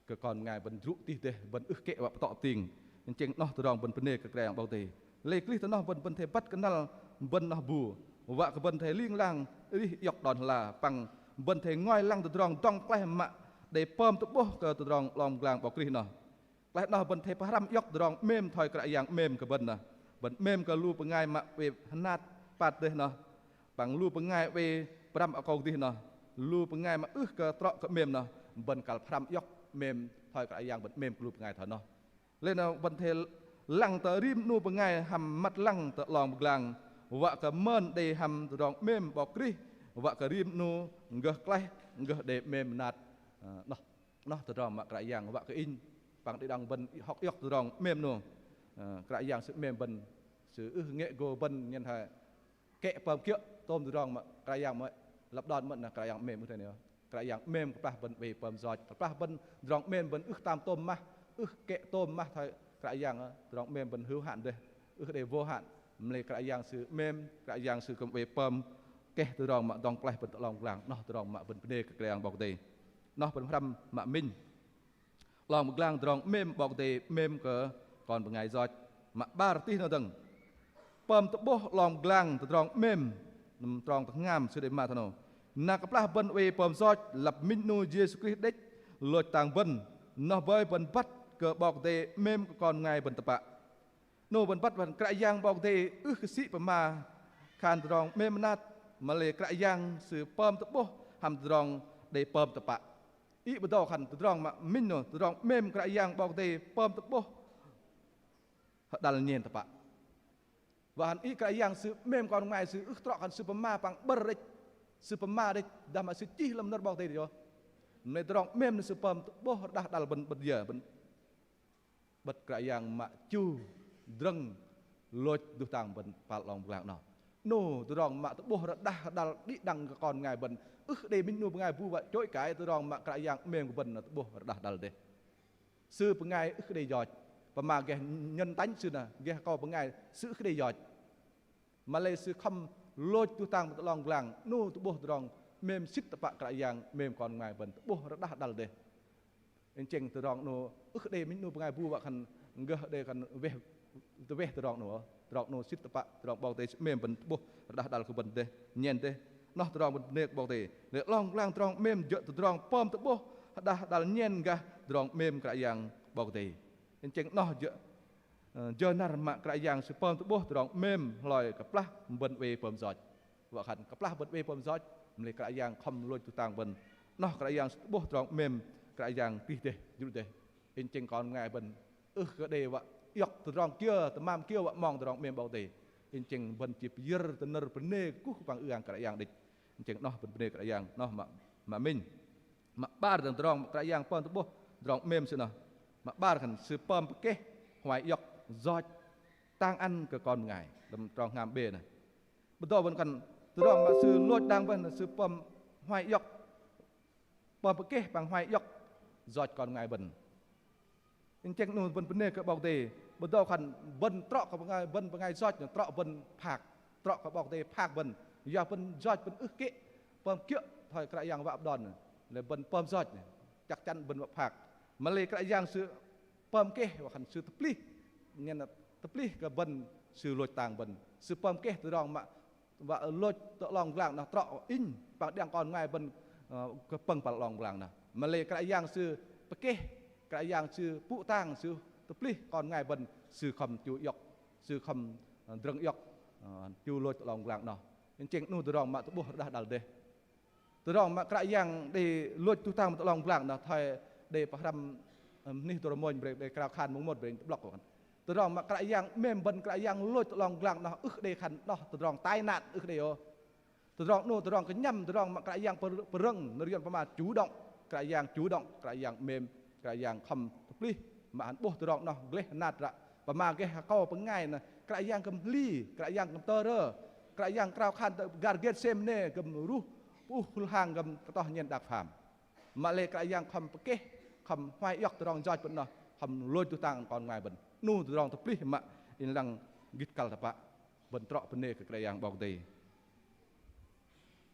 kơ kon bơngai bơ̆n jrŭ tih dêh, bơ̆n ưh kĕ wă pơtŏ pơting. Tơchĕng 'noh tơdrong bơ̆n bơnê kơ Kră Yang 'Bok Kei-Dei. Lei kơlih tơ 'noh bơ̆n, bơ̆n athei băt kơnăl bơ̆n noh bu. Wă kơ bơ̆n athei ling lang arih iŏk đon hla, păng bơ̆n athei ngôi lăng tơdrong dŏng klaih mă đei pơm tơ'bôh kơ tơdrong 'long pơglang 'Bok Krist noh. Klaih noh bơ̆n athei pơhrăm iŏk tơdrong 'mêm thoi Kră Yang 'mêm kơ bơ̆n noh. Bơ̆n 'mêm kơ lu bơngai mă oei hơnat pat dêh noh. Păng lu bơngai oei pơrăm akâu kơdih noh. Lu bơngai mă ưh kơ trŏ kơ 'mêm noh. Bơ̆n kăl pơhrăm iŏk 'mêm thoi Kră Yang bơ̆n 'mêm kơ lu bơngai thoi noh. Lei na bơ̆n athei lăng tơ rim 'nu bơngai hăm măt lăng tơ 'long pơglang. Wă kơ mơn đei hăm tơdrong 'mêm 'Bok Krist. Wă kơ rim 'nu gơh klaih, gơh đei 'mêm mơnat. Ơ, noh. Noh tơdrong mă Kră Yang wă kơ inh păng đĭ đăng bơ̆n hŏk iŏk tơdrong 'mêm noh. Ơ, Kră Yang sư 'mêm bơ̆n, sư ưh ngeh gô bơ̆n nhen hă kĕ pơm kiơ̆ tôm tơdrong mă Kră Yang mă lăp đon mơ̆n na Kră Yang 'mêm ưh thoi noh. Kră Yang 'mêm kơplah bơ̆n oei pơm yoch, kơplah bơ̆n tơdrong 'mêm bơ̆n ưh tam tôm mah, ưh kĕ tôm mah thoi Kră Yang, tơdrong 'mêm bơ̆n hơ̆u hăn dêh, ưh đei vô hạn. Mă lei Kră Yang Sư 'mêm, Kră Yang Sư kư̆m oei pơm keh tơdrong mă dŏng klaih bơ̆n tơ 'long pơglang. Noh tơdrong mă bơ̆n bơnê kơ Kră Yang 'Bok Kei-Dei. Noh bơ̆n pơhrăm mă minh. 'Long pơglang tơdrong 'mêm 'Bok Kei-Dei 'mêm kơ kon bơngai yoch. Mă 'bar tih noh dơ̆ng. Pơm tơ'bôh 'long pơglang tơdrong 'mêm, nơ̆m trong tơhngam sư đei pơma thoi noh. Na kơplah bơ̆n oei pơm yoch lăp minh 'nu Yêsu Krist đĕch lôch tang bơ̆n, noh bơih bơ̆n băt kơ 'Bok Kei-Dei 'mêm kơ kon bơngai bơ̆n tơpă. 'Nu bơ̆n băt bơ̆n Kră Yang 'Bok Kei-Dei ưh kơ sĭ pơma khan tơdrong 'mêm mơnat, mă lei Kră Yang Sư pơm tơ'bôh hăm tơdrong đei pơm tơpă. Ih bơdâu khan tơdrong mă minh noh, tơdrong 'mêm Kră Yang 'Bok Kei-Dei pơm tơ'bôh hơdăl nhen tơpă. Wă khan ih Kră Yang Sư 'mêm kon bơngai Sư ưh trŏ khan Sư pơma păng 'bơ̆r đĕch, Sư pơma đĕch, dah mă Sư chih lăm nơ̆r 'Bok Kei-Dei đĕch ôh. Mă lei tơdrong 'mêm noh Sư pơm tơ'bôh rơđah hơdăl bơ̆n, bơ̆n dih, bơ̆n băt Kră Yang mă chu drơ̆ng lôch tuh tang bơ̆n păl 'long pơglang noh. 'Nu tơdrong mă tơ'bôh rơđah hơdăl đĭ đăng kơ kon bơngai bơ̆n. Ưh đei minh 'nu bơngai bu wă chối cãi tơdrong mă Kră Yang 'mêm kơ bơ̆n noh tơ'bôh rơđah hơdăl dêh. Sư bơngai ưh kơ đei yoch. Pơma gah nhân tánh Sư noh, gah akâu bơngai Sư ưh kơ đei yoch. Mă lei Sư khŏm lôch tuh tang bơ̆n tơ 'long pơglang. 'Nu tơ'bôh tơdrong 'mêm sĭt tơpă Kră Yang 'mêm kon bơngai bơ̆n tơ'bôh rơđah hơdăl dêh. Inh chĕng tơdrong 'nu ưh kơ đei minh 'nu bơngai bu wă khan gơh đei khan weh, tơweh tơdrong 'nu. Tơdrong 'nu sĭt tơpă, tơdrong 'Bok Kei-Dei Sư 'mêm bơ̆n tơ'bôh rơđah hơdăl kơ bơ̆n dêh, nhen dêh. Noh tơdrong bơ̆n bơnê kơ 'Bok Kei-Dei. Lei 'long pơglang tơdrong 'mêm jơ̆ tơdrong pơm tơ'bôh rơđah hơdăl nhen gah tơdrong 'mêm Kră Yang 'Bok Kei-Dei. Inh chĕng noh jơ̆, ơ, jơ năr mă Kră Yang Sư pơm tơ'bôh tơdrong 'mêm hloi kơplah bơ̆n oei pơm yoch. Wă khan kơplah bơ̆n oei pơm yoch, mă lei Kră Yang khŏm lôch tuh tang bơ̆n. Noh Kră Yang Sư tơ'bôh tơdrong 'mêm, Kră Yang tih dêh, jruh dêh. Inh chĕng kon bơngai bơ̆n ưh kơ đei wă iŏk tơdrong kiơ, tơmam kiơ wă mong tơdrong 'mêm 'Bok Kei-Dei. Inh chĕng bơ̆n chi pơyơ̆r tơ nơ̆r bơnê kuh păng ư-ang Kră Yang đĕch. Inh chĕng noh bơ̆n bơnê Kră Yang, noh mă, mă minh. Mă 'bar dơ̆ng tơdrong Kră Yang pơm tơ'bôh tơdrong 'mêm Sư noh. Mă 'bar khan Sư pơm pơkeh huay iŏk yoch tang ăn kơ kon bơngai. Lăm trong tơhngam B noh. Bơdâu bơ̆n khan tơdrong mă Sư lôch đak bơ̆n, Sư pơm huay iŏk, pơm pơkeh păng huay iŏk yoch kon bơngai bơ̆n. Inh chĕng 'nu bơ̆n bơnê kơ 'Bok Kei-Dei. Bơdâu khan bơ̆n trŏ kơ bơngai, bơ̆n bơngai yoch, trŏ bơ̆n phak, trŏ kơ 'Bok Kei-Dei phak bơ̆n. Yua bơ̆n yoch bơ̆n ưh kĕ pơm kiơ̆ thoi Kră Yang wă đon, lei bơ̆n pơm yoch, chăk chăn bơ̆n wă phak. Mă lei Kră Yang Sư pơm keh, wă khan Sư tơplih, nhen tơplih kơ bơ̆n, Sư lôch tang bơ̆n. Sư pơm keh tơdrong mă wă lôch tơ 'long pơglang noh trŏ inh păng đĭ đăng kon bơngai bơ̆n, ơ, kơ pơ̆ng păl 'long pơglang noh. Mă lei Kră Yang Sư pơkeh, Kră Yang Sư pŭ tang, Sư tơplih kon bơngai bơ̆n, Sư khŏm chu iŏk, Sư khŏm, ơ, drơ̆ng iŏk, ơ, chu lôch tơ 'long pơglang noh. Inh chĕng 'nu tơdrong mă tơ'bôh rơđah hơdăl dêh. Tơdrong mă Kră Yang đei lôch tuh tang bơ̆n tơ 'long pơglang noh thoi đei pơhrăm, ơ, anih Dôrmônh brei, đei krao khan mơ̆ng một brei tơ'blŏk khan. Tơdrong mă Kră Yang 'mêm bơ̆n, Kră Yang lôch tơ 'long pơglang noh ưh đei khan noh tơdrong tai nạn ưh đei ôh. Tơdrong 'nu tơdrong kơnhăm, tơdrong mă Kră Yang pơr-, pơrơ̆ng, nơ̆r yuăn pơma chủ động, Kră Yang chủ động, Kră Yang 'mêm, Kră Yang khŏm tơplih, mă khan 'bôh tơdrong noh gleh hơnat ră. Pơma gah akâu bơngai noh, Kră Yang kư̆m hli, Kră Yang kư̆m tơrơ, Kră Yang krao khan tơ gar Gêtsêmanê kư̆m ruh, pơuh hŭl hang kư̆m kơtoh nhen đak pham. Mă lei Kră Yang khŏm pơkeh, khŏm huay iŏk tơdrong yoch bơ̆n noh, khŏm lôch tuh tang kon bơngai bơ̆n. 'Nu tơdrong tơplih mă inh lăng gĭt kăl tơpă, bơ̆n trŏ bơnê kơ Kră Yang 'Bok Kei-Dei.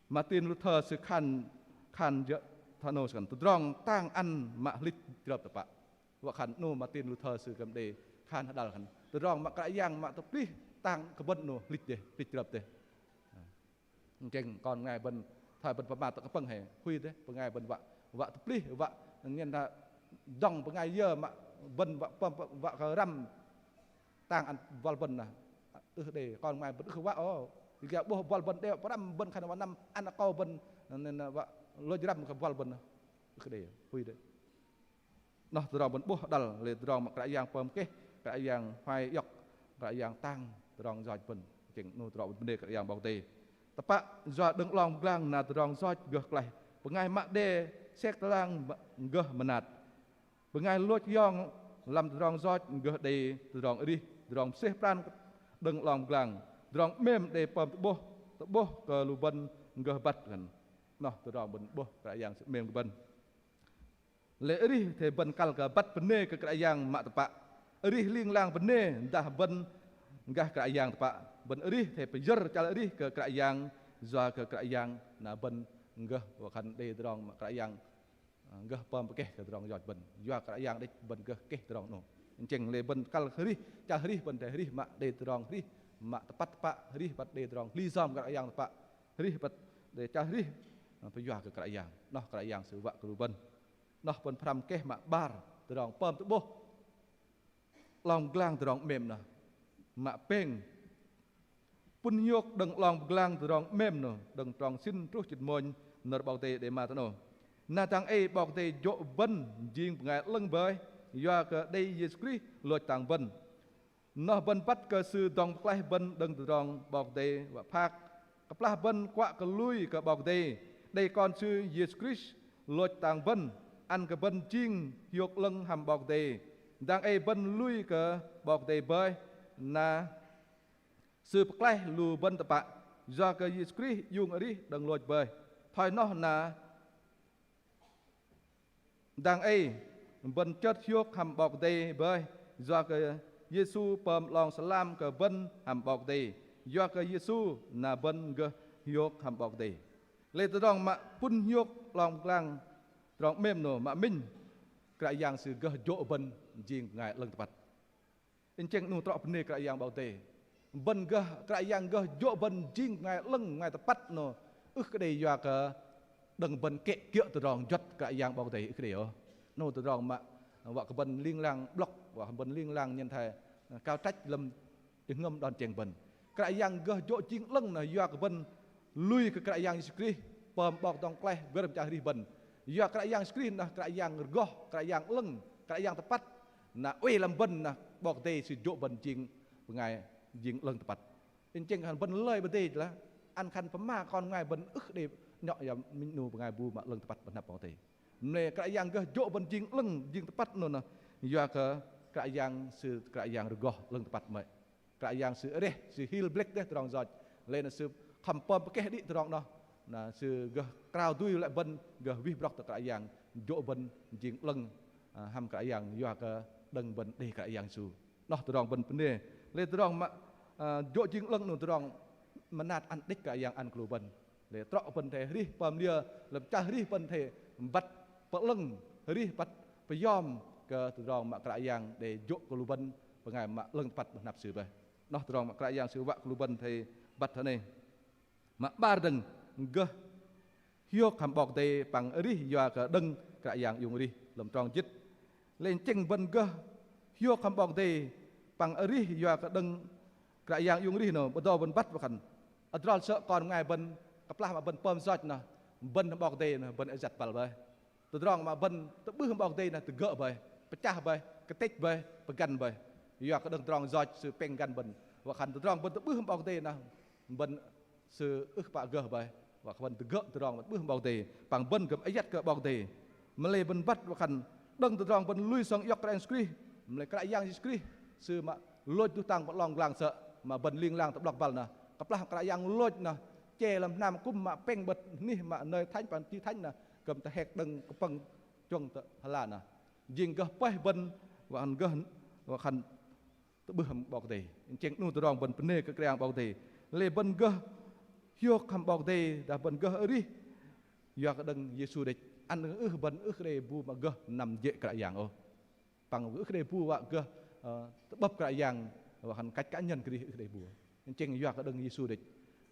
Martin Luther sư khan, khan jơ̆ thoi 'nâu sư khan tơdrong tang ăn mă hlĭch chrơp tơpă. Wă khan 'nu Martin Luther sư kư̆m đei khan hơdăl khan tơdrong mă Kră Yang mă tơplih tang kơ bơ̆n 'nu hlĭch dêh, hlĭch chrơp dêh. Inh chĕng kon bơngai bơ̆n thoi bơ̆n pơmat tơ kơpơ̆ng hei, hui dêh, bơngai bơ̆n wă, wă tơplih, wă nhen tơ dŏng bơngai yơ mă bơ̆n wă pơm, wă kơ răm tang ăn buăl bơ̆n noh. Ưh đei, kon bơngai bơ̆n ưh kơ wă ôh. Gah 'bôh buăl bơ̆n đei wă pơrăm bơ̆n khan wă năm ăn akâu bơ̆n, nhen, nhen wă lôch răm kơ buăl bơ̆n noh. Ưh kơ đei, hui dêh. Noh tơdrong bơ̆n 'bôh hơdăl, lei tơdrong mă Kră Yang pơm keh, Kră Yang huay iŏk, Kră Yang tang tơdrong yoch bơ̆n. Chĕng 'nu tơdrong bơ̆n bơnê Kră Yang 'Bok Kei-Dei. Tơpă, yua đơ̆ng 'long pơglang na tơdrong yoch gơh klaih. Bơngai mă đe sek tơlang gơh mơnat. Bơngai lôch yong lăm tơdrong yoch gơh đei tơdrong arih, tơdrong mơsêh pran đơ̆ng 'long pơglang. Tơdrong 'mêm đei pơm tơ'bôh tơ'bôh kơ lu bơ̆n gơh băt khan. Noh tơdrong bơ̆n 'bôh Kră Yang Sư 'mêm kơ bơ̆n. Lei arih athei bơ̆n kăl kơ băt bơnê kơ Kră Yang mă tơpă. Arih ling lang bơnê dah bơ̆n gah Kră Yang tơpă. Bơ̆n arih athei pơyơ̆r chăl arih kơ Kră Yang, yua kơ Kră Yang na bơ̆n gơh wă khan đei tơdrong mă Kră Yang gơh pơm pơkeh kơ tơdrong yoch bơ̆n. Yua Kră Yang đĕch bơ̆n gơh keh tơdrong 'noh. Tơchĕng lei bơ̆n kăl arih, chăl arih bơ̆n athei arih mă đei tơdrong arih mă tơpăt tơpă, arih băt đei tơdrong hli yom Kră Yang tơpă, arih băt đei chăl arih pơyua kơ Kră Yang. 'Noh Kră Yang Sư wă kơ lu bơ̆n. 'Noh bơ̆n pơhrăm keh mă 'bar tơdrong pơm tơ'bôh 'long pơglang tơdrong 'mêm 'noh. Mă pêng, pŭn hiôk đơ̆ng 'long pơglang tơdrong 'mêm 'noh, đơ̆ng trong sĭn truh jĭt mônh nơ̆r 'Bok Kei-Dei đei pơma tơ 'noh. Na dang ei 'Bok Kei-Dei jô̆ bơ̆n jing bơngai 'lơ̆ng bơih, yua kơ đei Yêsu Krist lôch tang bơ̆n. 'Noh bơ̆n băt kơ Sư dŏng pơklaih bơ̆n đơ̆ng tơdrong 'Bok Kei-Dei wă phak. Kơplah bơ̆n kuă kơ lui kơ 'Bok Kei-Dei, đei Kon Sư Yêsu Krist lôch tang bơ̆n, ăn kơ bơ̆n jing hiôk 'lơ̆ng hăm 'Bok Kei-Dei. Dang ei bơ̆n lui kơ 'Bok Kei-Dei bơih, na Sư pơklaih lu bơ̆n tơpă, yua kơ Yêsu Krist iung arih đơ̆ng lôch bơih. Thoi noh na dang ei bơ̆n chơt hiôk hăm 'Bok Kei-Dei bơih, yua kơ Yêsu pơm 'long sơlam kơ bơ̆n hăm 'Bok Kei-Dei. Yua kơ Yêsu na bơ̆n gơh hiôk hăm 'Bok Kei-Dei. Lei tơdrong mă pŭn hiôk 'long pơglang tơdrong 'mêm 'noh, mă minh Kră Yang Sư gơh jô̆ bơ̆n jing bơngai 'lơ̆ng tơpăt. Tơchĕng 'nu trŏ bơnê Kră Yang 'Bok Kei-Dei. Bơ̆n gơh, Kră Yang gơh jô̆ bơ̆n jing bơngai 'lơ̆ng, bơngai tơpăt 'noh. Ưh kơ đei yua kơ đơ̆ng bơ̆n kĕ kiơ̆ tơdrong juăt Kră Yang 'Bok Kei-Dei, ưh kơ đei ôh. 'Noh tơdrong mă wă kơ bơ̆n ling lang 'blŏk, wă kơ bơ̆n ling lang nhen thoi, ơ, kao trăch lăm jơhngơ̆m đon tơchĕng bơ̆n. Kră Yang gơh jô̆ jing 'lơ̆ng 'noh yua kơ bơ̆n lui kơ Kră Yang Yêsu Krist pơm 'Bok dŏng pơklaih, wơ̆r mơchah arih bơ̆n. Yua Kră Yang Yêsu Krist 'noh Kră Yang rơgoh, Kră Yang 'lơ̆ng, Kră Yang tơpăt. Na oei lăm bơ̆n 'noh 'Bok Kei-Dei Sư jô̆ bơ̆n jing bơngai jing 'lơ̆ng tơpăt. Tơchĕng khan bơ̆n lei bơ̆n đei lah ăn khan pơma kon bơngai bơ̆n ưh đei nhŏ yom minh 'nu bơngai bu mă 'lơ̆ng tơpăt tơ anăp 'Bok Kei-Dei. Mă lei Kră Yang gơh jô̆ bơ̆n jing 'lơ̆ng jing tơpăt 'noh 'noh yua kơ Kră Yang Sư Kră Yang rơgoh 'lơ̆ng tơpăt mơ̆i. Kră Yang Sư areh, Sư hil blĕk dêh tơdrong yoch. Lei na Sư khŏm pơm pơkeh đĭ tơdrong 'noh. Na Sư gơh krao dui lĕ bơ̆n gơh wih brŏk tơ Kră Yang, jô̆ bơ̆n jing 'lơ̆ng, ơ, hăm Kră Yang yua kơ đơ̆ng bơ̆n đei Kră Yang Yêsu. 'Noh tơdrong bơ̆n bơnê. Lei tơdrong mă, ơ, jô̆ jing 'lơ̆ng 'noh tơdrong mơnat ăn đĕch Kră Yang ăn kơ lu bơ̆n. Lei trŏ bơ̆n athei arih pơm liơ, lăm chăl arih bơ̆n athei băt pơ'lơ̆ng, arih băt pơyom kơ tơdrong mă Kră Yang đei jô̆ kơ lu bơ̆n bơngai mă 'lơ̆ng tơpăt tơ anăp Sư bơih. 'Noh tơdrong mă Kră Yang Sư wă kơ lu bơ̆n athei băt thoi noh. Mă 'bar dơ̆ng gơh hiôk hăm 'Bok Kei-Dei păng arih yua kơ đơ̆ng Kră Yang iung arih lăm trong jĭt. Lei tơchĕng bơ̆n gơh hiôk hăm 'Bok Kei-Dei păng arih yua kơ đơ̆ng Kră Yang iung arih 'noh, bơdâu bơ̆n băt wă khan adrol sơ̆ kon bơngai bơ̆n kơplah mă bơ̆n pơm yoch 'noh, bơ̆n hăm 'Bok Kei-Dei 'noh bơ̆n ayăt băl bơih. Tơdrong mă bơ̆n tơ'bưh hăm 'Bok Kei-Dei 'noh tơgơ̆ bơih, pơchah bơih, kơtĕch bơih, pơgăn bơih. Yua kơ đơ̆ng tơdrong yoch Sư pơgăn bơ̆n. Wă khan tơdrong bơ̆n tơ'bưh hăm 'Bok Kei-Dei 'noh bơ̆n Sư ưh pă gơh bơih. Wă kơ bơ̆n tơgơ̆ tơdrong bơ̆n tơ'bưh hăm 'Bok Kei-Dei, păng bơ̆n kư̆m ayăt kơ 'Bok Kei-Dei. Mă lei bơ̆n băt wă khan đơ̆ng tơdrong bơ̆n lui sŏng iŏk Kră Yang Yêsu Krist. Mă lei Kră Yang Yêsu Krist Sư mă lôch dŭh tang păng 'long pơglang sơ̆, mă bơ̆n ling lang tơ'blŏk băl 'noh. Kơplah Kră Yang lôch 'noh, che lăm hnam akŭm mă pêng bơ̆t anih mă nơ̆r thánh păng chi thánh 'noh, kư̆m tơhek đơ̆ng kơpơ̆ng chuơ̆ng tơ hơla 'noh. Jing gơh pơih bơ̆n wă khan gơh, wă khan tơ'bưh hăm 'Bok Kei-Dei. Tơchĕng 'nu tơdrong bơ̆n bơnê kơ Kră Yang 'Bok Kei-Dei. Lei bơ̆n gơh hiôk hăm 'Bok Kei-Dei, dah bơ̆n gơh arih yua kơ đơ̆ng Yêsu đĕch. Ăn ưh bơ̆n ưh kơ đei bu mă gơh năm jê̆ Kră Yang ôh. Păng ưh kơ đei bu wă gơh, ơ, tơ'bơ̆p Kră Yang wă khan cách cá nhân kơ đei, ưh kơ đei bu. Tơchĕng yua kơ đơ̆ng Yêsu đĕch.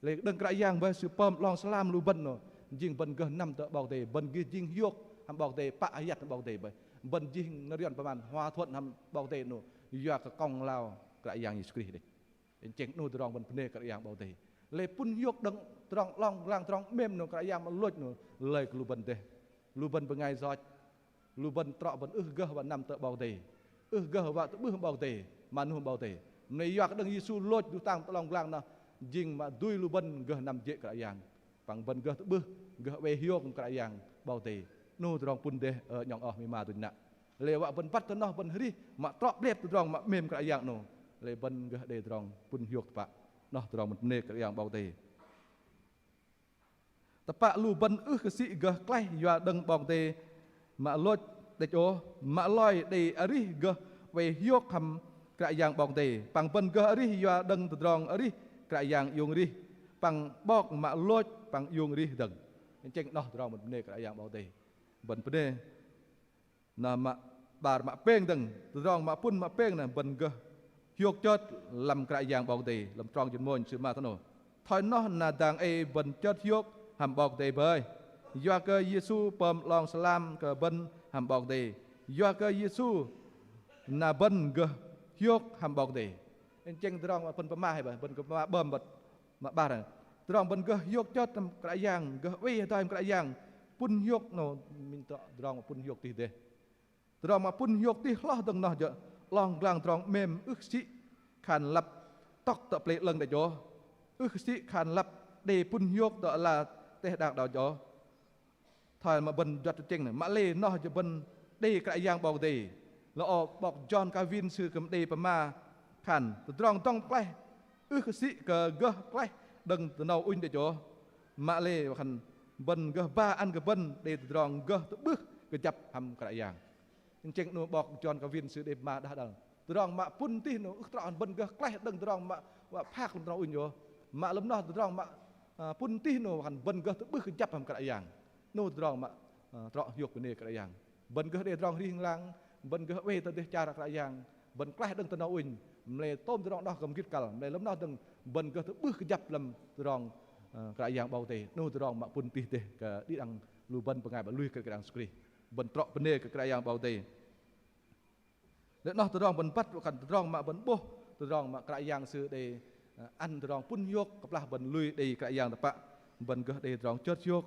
Lei đơ̆ng Kră Yang bơih Sư pơm 'long sơlam lu bơ̆n 'noh, jing bơ̆n gơh năm tơ 'Bok Kei-Dei, bơ̆n gơh jing hiôk hăm 'Bok Kei-Dei, pă ayăt hăm 'Bok Kei-Dei bơih. Bơ̆n jing nơ̆r yuăn pơma hòa thuận hăm 'Bok Kei-Dei 'noh, yua kơ kông lao Kră Yang Yêsu Krist đĕch. Tơchĕng 'nu tơdrong bơ̆n bơnê Kră Yang 'Bok Kei-Dei. Lei pŭn hiôk đơ̆ng tơdrong 'long pơglang tơdrong 'mêm 'noh Kră Yang mă lôch 'noh, lei kơ lu bơ̆n dêh. Lu bơ̆n bơngai yoch. Lu bơ̆n trŏ bơ̆n ưh gơh wă năm tơ 'Bok Kei-Dei. Ưh gơh wă tơ'bưh 'Bok Kei-Dei, mă 'nu 'Bok Kei-Dei. Mă lei yua kơ đơ̆ng Yêsu lôch dŭh tang păng tơ 'long pơglang 'noh, jing mă dui lu bơ̆n gơh năm jê̆ Kră Yang. Păng bơ̆n gơh tơ'bưh, gơh oei hiôk Kră Yang 'Bok Kei-Dei. 'Nu tơdrong pŭn dêh, ơ 'nhŏng oh mĭ ma dŭnh nă. Lei wă bơ̆n băt tơ 'noh bơ̆n arih, mă trŏ 'blep tơdrong mă 'mêm Kră Yang 'noh. Lei bơ̆n gơh đei tơdrong pŭn hiôk tơpă. 'Noh tơdrong bơ̆n bơnê Kră Yang 'Bok Kei-Dei. Tơpă lu bơ̆n ưh kơ sĭ gơh klaih yua đơ̆ng 'Bok Kei-Dei mă lôch đĕch ôh, mă loi đei arih gơh oei hiôk hăm Kră Yang 'Bok Kei-Dei. Păng bơ̆n gơh arih yua đơ̆ng tơdrong arih Kră Yang iung arih, păng 'Bok mă lôch păng iung arih dơ̆ng. Tơchĕng noh tơdrong bơ̆n bơnê Kră Yang 'Bok Kei-Dei. Bơ̆n bơnê na mă 'bar mă pêng dơ̆ng, tơdrong mă pŭn mă pêng na bơ̆n gơh hiôk chơt lăm Kră Yang 'Bok Kei-Dei, lăm trong jơ̆n mônh sư mă thoi noh. Thoi noh na dang ei bơ̆n chơt hiôk hăm 'Bok Kei-Dei bơih. Yua kơ Yêsu pơm 'long sơlam kơ bơ̆n hăm 'Bok Kei-Dei. Yua kơ Yêsu na bơ̆n gơh hiôk hăm 'Bok Kei-Dei. Tơchĕng tơdrong mă bơ̆n pơma hei bơih, bơ̆n pơma bơm bơ̆t mă 'bar. Tơdrong bơ̆n gơh hiôk chơt hăm Kră Yang, gơh oei hơdai hăm Kră Yang, pŭn hiôk noh, minh tơdrong pŭn hiôk tih dêh. Tơdrong mă pŭn hiôk tih hloh dơ̆ng noh jơ̆ 'long pơglang tơdrong 'mêm ưh kơ sĭ khan lăp tŏk tơ pơlei 'lơ̆ng đĕch ôh. Ưh kơ sĭ khan lăp đei pŭn hiôk tơ ala teh đak đao jơ̆ ôh. Thoi mă bơ̆n juăt tơchĕng noh, mă lei noh jơ̆ bơ̆n đei Kră Yang 'Bok Kei-Dei. Lơ âu 'bok John Calvin sư kư̆m đei pơma khan tơdrong dŏng klaih ưh kơ sĭ kơ gơh klaih đơ̆ng tơnâu ŭnh đĕch ôh. Mă lei wă khan bơ̆n gơh ba ăn kơ bơ̆n đei tơdrong gơh tơ'bưh kơjăp hăm Kră Yang. Tơchĕng noh 'bok John Calvin sư đei pơma đah đăl. Tơdrong mă pŭn tih noh ưh trŏ khan bơ̆n gơh klaih đơ̆ng tơdrong mă wă phak lăm tơnâu ŭnh ôh. Mă lơ̆m noh tơdrong mă, ơ, pŭn tih noh wă khan bơ̆n gơh tơ'bưh kơjăp hăm Kră Yang. Noh tơdrong mă, ơ, trŏ hiôk bơnê Kră Yang. Bơ̆n gơh đei tơdrong rih ling lang, bơ̆n gơh oei tơ dêh char Kră Yang, bơ̆n klaih đơ̆ng tơnâu ŭnh, mă lei tôm tơdrong noh kư̆m gĭt kăl, mă lei lơ̆m noh dơ̆ng bơ̆n gơh tơ'bưh kơjăp lăm tơdrong, ơ, Kră Yang 'Bok Kei-Dei. Noh tơdrong mă pŭn tih dêh kơ đĭ đăng lu bơ̆n bơngai mă lui kơ Kră Yang Yêsu Krist. Bơ̆n trŏ bơnê kơ Kră Yang 'Bok Kei-Dei. Lei noh tơdrong bơ̆n băt wă khan tơdrong mă bơ̆n 'bôh, tơdrong mă Kră Yang sư đei, ơ, ăn tơdrong pŭn hiôk kơplah bơ̆n lui đei Kră Yang tơpă. Bơ̆n gơh đei tơdrong chơt hiôk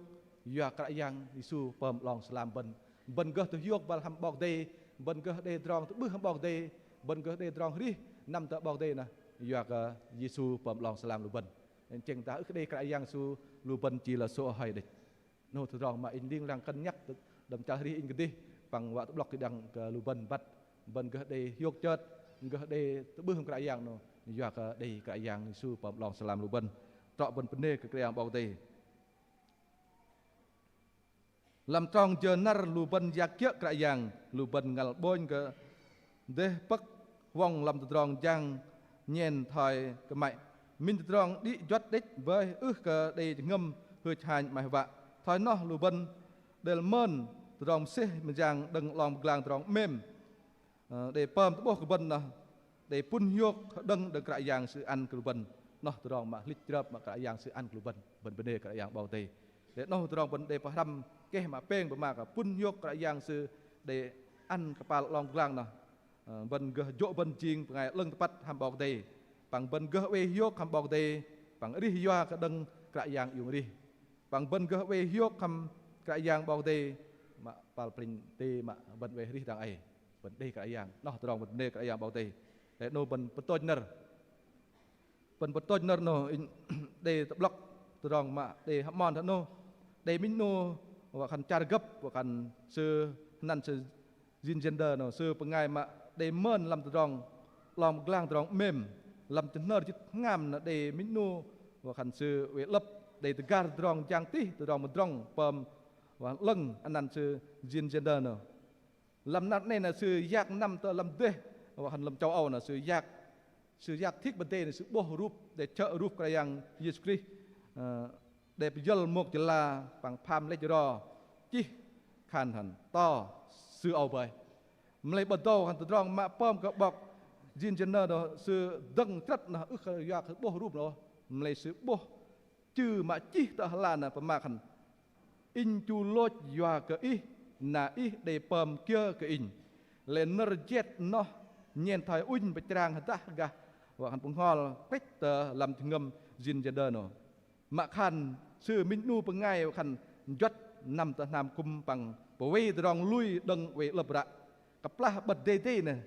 yua Kră Yang Yêsu pơm 'long sơlam bơ̆n. Bơ̆n gơh tơhiôk băl hăm 'Bok Kei-Dei, bơ̆n gơh đei tơdrong tơ'bưh hăm 'Bok Kei-Dei, bơ̆n gơh đei tơdrong rih năm tơ 'Bok Kei-Dei noh yua kơ Yêsu pơm 'long sơlam lu bơ̆n. Tơchĕng tơdah ưh kơ đei Kră Yang Yêsu lu bơ̆n chi lơ sô̆ hơi đĕch. Noh tơdrong mă inh ling lang kơ̆n nhăk đơ̆ng chăl arih inh kơdih păng wă tơ'blŏk đĭ đăng kơ lu bơ̆n băt bơ̆n gơh đei hiôk chơt, gơh đei tơ'bưh hăm Kră Yang noh yua kơ đei Kră Yang Yêsu pơm 'long sơlam lu bơ̆n. Trŏ bơ̆n bơnê kơ Kră Yang 'Bok Kei-Dei. Lăm trong jơ năr lu bơ̆n yak kiơ̆ Kră Yang, lu bơ̆n ngăl 'bônh kơ dêh pơ̆k huŏng lăm tơdrong jang nhen thoi kơmăy. Minh tơdrong đĭ juăt đĕch bơih ưh kơ đei jơhngơ̆m hưch hanh 'maih wă. Thoi noh lu bơ̆n đêl mơn tơdrong mơsêh mơyang đơ̆ng 'long pơglang tơdrong 'mêm, ơ, đei pơm tơ'bôh kơ bơ̆n noh đei pŭn hiôk hơđơ̆ng đơ̆ng Kră Yang sư ăn kơ lu bơ̆n. Noh tơdrong mă hlĭch chrơp mă Kră Yang sư ăn kơ lu bơ̆n. Bơ̆n bơnê Kră Yang 'Bok Kei-Dei. Đei noh tơdrong bơ̆n đei pơhrăm keh mă pêng pơma kơ pŭn hiôk Kră Yang sư đei ăn kơpal 'long pơglang noh. Ơ, bơ̆n gơh jô̆ bơ̆n jing bơngai 'lơ̆ng tơpăt hăm 'Bok Kei-Dei. Păng bơ̆n gơh oei hiôk hăm 'Bok Kei-Dei, păng arih yua kơ đơ̆ng Kră Yang iung arih. Păng bơ̆n gơh oei hiôk hăm Kră Yang 'Bok Kei-Dei, mă kơpal plĕnh tê mă bơ̆n oei arih dang ei. Bơ̆n đei Kră Yang, noh tơdrong bơ̆n bơnê Kră Yang 'Bok Kei-Dei. Đei noh bơ̆n pơtôch nơ̆r. Bơ̆n pơtôch nơ̆r noh, inh đei tơ'blŏk tơdrong mă đei hơmon thoi noh. Đei minh 'nu wă khan char gơ̆p, wă khan sư hơnăn sư Jean Gender noh, sư bơngai mă đei mơn lăm tơdrong 'long pơglang tơdrong 'mêm, lăm jơhnơr jĭt hngam noh đei minh 'nu wă khan sư oei 'lơ̆p, đei tơgar tơdrong jang tih, tơdrong mơdrŏng pơm wă khan 'lơ̆ng, hơnăn sư Jean Gender noh. Lăm năr 'nâu noh sư yak năm tơ lăm dêh wă khan lăm châu Âu noh sư yak, sư yak thik pơdei noh sư 'bôh rup, đei chơ̆ rup Kră Yang Yêsu Krist, ơ, đei pơyơ̆l mŏk jơla păng pham lĕch ro chih khan hăn to sư âu bơih. Mă lei bơdâu hăn tơdrong mă pơm kơ 'bok Jean Gender noh sư dơ̆ng chrơ̆t noh ưh kơ yua kơ 'bôh rup noh. Mă lei sư 'bôh chư mă chih tơ hơla noh pơma khan: Inh chu lôch yua kơ Ih, na Ih đei pơm kiơ kơ inh. Lei nơ̆r jet noh nhen thoi ŭnh pơchrang hơdah gah wă khan bơhngol klĕch tơ lăm jơhngơ̆m Jean Gender noh. Mă khan sư minh 'nu bơngai wă khan juăt năm tơ hnam kŭm păng pơwei tơdrong lui đơ̆ng oei 'lơ̆p ră. Kơplah 'bơ̆t dêh dêh noh,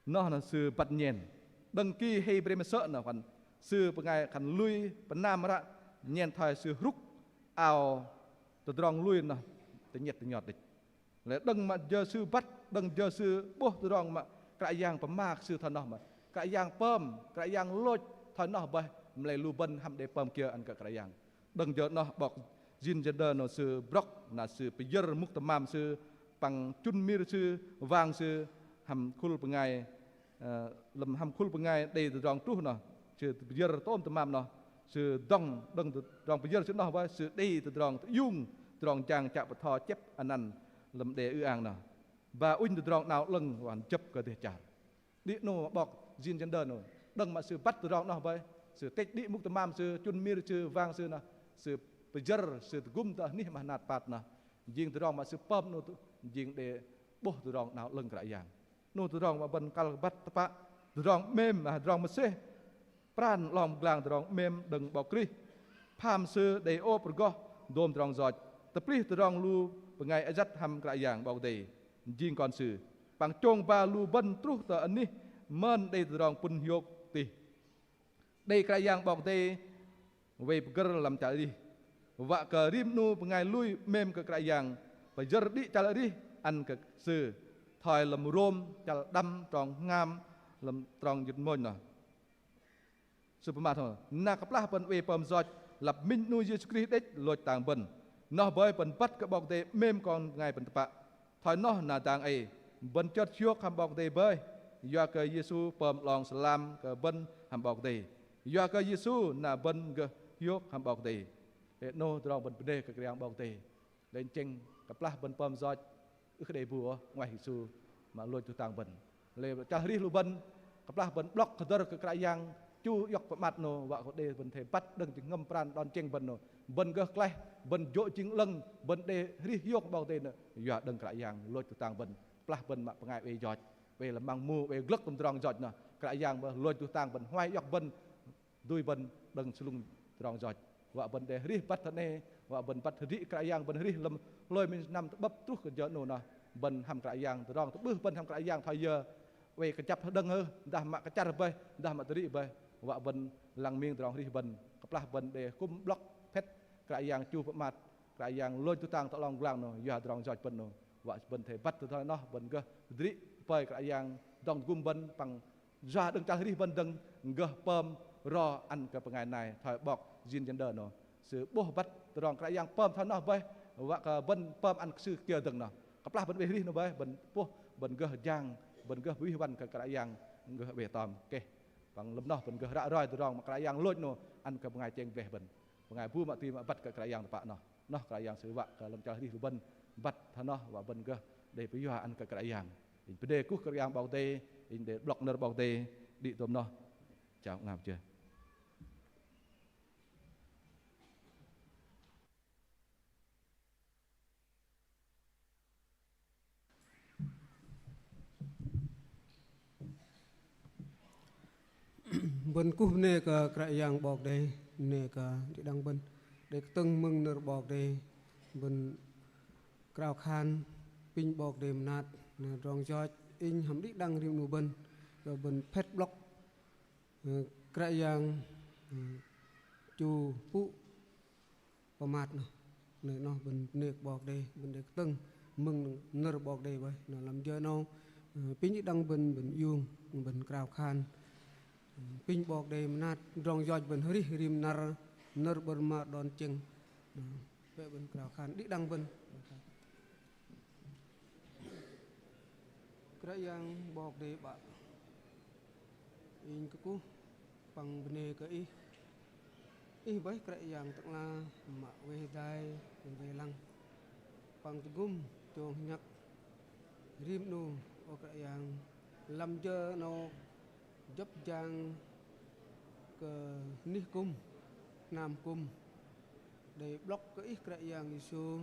noh noh sư băt nhen. Đơ̆ng ki hei bre mơsơ̆ noh khan sư bơngai khan lui pơnam ră nhen thoi sư hrŭk ao tơdrong lui noh tơnhĕt tơnhot đĕch. Lei đơ̆ng mă jơ sư băt, đơ̆ng jơ sư 'bôh tơdrong mă Kră Yang pơma kơ sư thoi noh mă Kră Yang pơm, Kră Yang lôch thoi noh bơih, mă lei lu bơ̆n hăm đei pơm kiơ ăn kơ Kră Yang. Đơ̆ng jơ noh 'bok Jin Jandơ noh sư brŏk, na sư pơyơ̆r mŭk tơmam sư păng chŭn mir sư, wang sư hăm khul bơngai, ơ, lăm hăm khul bơngai đei tơdrong truh noh. Sư pơyơ̆r tôm tơmam noh. Sư dŏng đơ̆ng tơdrong pơyơ̆r sư noh bơih, sư đei tơdrong tơiung, tơdrong jang chă bơtho chĕp anăn lăm đe ư-ang noh. Ba ŭnh tơdrong 'nao 'lơ̆ng wă jơ̆p kơ dêh char. Đĭ 'nô 'bok Jin Jandơ 'nô. Đơ̆ng mă sư băt tơdrong noh bơih. Sư tĕch đĭ mŭk tơmam sư, chŭn mir sư, wang sư noh. Sư pơyơ̆r, sư tơgŭm tơ anih mah nat pat noh. Jing tơdrong mă sư pơm 'nô tơ, jing đe 'bôh tơdrong 'nao 'lơ̆ng Kră Yang. 'Nô tơdrong mă bơ̆n kăl băt tơpă. Tơdrong 'mêm, ah, tơdrong mơsêh. Pran 'long pơglang tơdrong 'mêm đơ̆ng 'Bok Krist. Pham sư đei ôp rơgoh dôm tơdrong yoch. Tơplih tơdrong lu bơngai ayăt hăm Kră Yang 'Bok Kei-Dei. Jing kon sư. Păng chông ba lu bơ̆n truh tơ anih mơn đei tơdrong pŭn hiôk tih. Đei Kră Yang 'Bok Kei-Dei wei pơgơ̆r lăm chăl arih. Wă kơ rim 'nu bơngai lui 'mêm kơ Kră Yang pơyơ̆r đĭ chăl arih ăn kơ sư. Thoi lăm Rôm chăl đăm trong hngam lăm trong jĭt mônh noh. Sư pơmat hơ, na kơplah bơ̆n oei pơm yoch, lăp minh 'nu Yêsu Krist đĕch lôch tang bơ̆n. Noh bơih bơ̆n băt kơ 'Bok Kei-Dei 'mêm kon bơngai bơ̆n tơpă. Thoi noh na dang ei, bơ̆n chơt hiôk hăm 'Bok Kei-Dei bơih. Yua kơ Yêsu pơm 'long sơlam kơ bơ̆n hăm 'Bok Kei-Dei. Yua kơ Yêsu na bơ̆n gơh hiôk hăm 'Bok Kei-Dei. Ơ, 'nô tơdrong bơ̆n bơnê kơ Kră Yang 'Bok Kei-Dei. Lei tơchĕng kơplah bơ̆n pơm yoch, ưh kơ đei bu ôh, 'nguaih Yêsu mă lôch tuh tang bơ̆n. Lei chăl arih lu bơ̆n, kơplah bơ̆n 'blŏk hơdơ̆r kơ Kră Yang, chu iŏk pơmat 'nô, wă kơ đei bơ̆n athei băt đơ̆ng jơhngơ̆m pran đon tơchĕng bơ̆n 'nô. Bơ̆n gơh klaih, bơ̆n jô̆ jing 'lơ̆ng, bơ̆n đei arih hiôk 'Bok Kei-Dei 'nô, yua đơ̆ng Kră Yang lôch tuh tang bơ̆n. Kơplah bơ̆n mă bơngai oei yoch, oei lăm măng mu, oei glơ̆k tơdrong yoch noh, Kră Yang bơih lôch tuh tang bơ̆n, huay iŏk bơ̆n, dui bơ̆n đơ̆ng sơlŭng tơdrong yoch. Wă bơ̆n đei arih băt thoi noh, wă bơ̆n băt hơdrĭ Kră Yang, bơ̆n arih lăm hlôi minh sơnăm tơ'bơ̆p truh kơ jơ 'nô noh. Bơ̆n hăm Kră Yang, tơdrong tơ'bưh bơ̆n hăm Kră Yang thoi yơ, oei kơjăp hơđơ̆ng hơh, dah mă kơchăr bơih, dah mă tơrĭ bơih. Wă bơ̆n lăng ming tơdrong arih bơ̆n, kơplah bơ̆n đei kŭm 'blŏk phet Kră Yang chu pơmat, Kră Yang lôch tuh tang tơ 'long pơglang 'nô, yua tơdrong yoch bơ̆n 'nô. Wă bơ̆n athei băt tơ thoi noh, bơ̆n gơh hơdrĭ pơi Kră Yang dŏng tơgŭm bơ̆n păng yua đơ̆ng chăl arih bơ̆n dơ̆ng gơh pơm ro ăn kơ bơngai nai thoi 'bok Jin Jandơ 'nô. Sư 'bôh băt tơdrong Kră Yang pơm thoi noh bơih, wă kơ bơ̆n pơm ăn kơ sư kiơ dơ̆ng noh. Kơplah bơ̆n oei arih 'nô bơih, bơ̆n 'bôh, bơ̆n gơh jang, bơ̆n gơh wih wăn kơ Kră Yang, gơh oei tơm keh. Păng lăm noh bơ̆n gơh ră roi tơdrong mă Kră Yang lôch 'nô ăn kơ bơngai tơchĕng veh bơ̆n. Bơngai bu mă tui mă băt kơ Kră Yang tơpă noh. Noh Kră Yang sư wă kơ lăm chăl arih lu bơ̆n băt thoi noh wă bơ̆n gơh đei pơyua ăn kơ Kră Yang. Inh pơđê kuh Kră Yang 'Bok Kei-Dei, inh đei 'blŏk nơ̆r 'Bok Kei-Dei đĭ tôm noh. Chao ngam jơ. Bơ̆n kuh bơnê kơ Kră Yang 'Bok Kei-Dei, bơnê kơ đĭ đăng bơ̆n đei kơtơ̆ng mơ̆ng nơ̆r 'Bok Kei-Dei, bơ̆n krao khan apinh 'Bok Kei-Dei mơnat, na tơdrong yoch inh hăm đĭ đăng rim 'nu bơ̆n, kơ bơ̆n phet 'blŏk, ơ, Kră Yang, ơ, chu pŭ pơmat noh. Nơ̆r noh bơ̆n bơnê kơ 'Bok Kei-Dei, bơ̆n đei kơtơ̆ng mơ̆ng nơ̆r 'Bok Kei-Dei bơih. Noh lăm jơ 'nâu, ơ, apinh đĭ đăng bơ̆n, bơ̆n iung, bơ̆n krao khan. Apinh 'Bok Kei-Dei mơnat, tơdrong yoch bơ̆n arih rim năr, nơ̆r bơ̆n mă đon tơchĕng. Noh, bĕ bơ̆n krao khan đĭ đăng bơ̆n. Kră Yang 'Bok Kei-Dei 'Bă. Inh kơkuh păng bơnê kơ Ih. Ih bơih Kră Yang tơ'ngla mă weh dai weh lăng păng tơgŭm chông hơnhăk rim 'nu, ơ Kră Yang, lăm jơ 'nâu jơ̆p jang kơ anih kŭm, hnam kŭm. Đei 'blŏk kơ Ih Kră Yang Yêsu,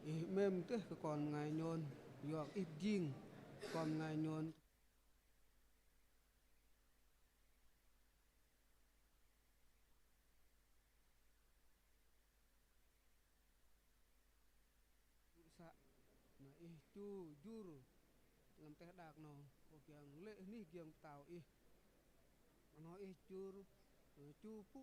Ih 'mêm dêh kơ kon bơngai nhôn, yua kơ Ih jing kon bơngai nhôn. Jur să, na Ih chu jur lăm teh đak 'nâu, ơ Kră Yang lê̆ anih giĕng pơtao Ih. Noh Ih jur, ơ, chu pŭ.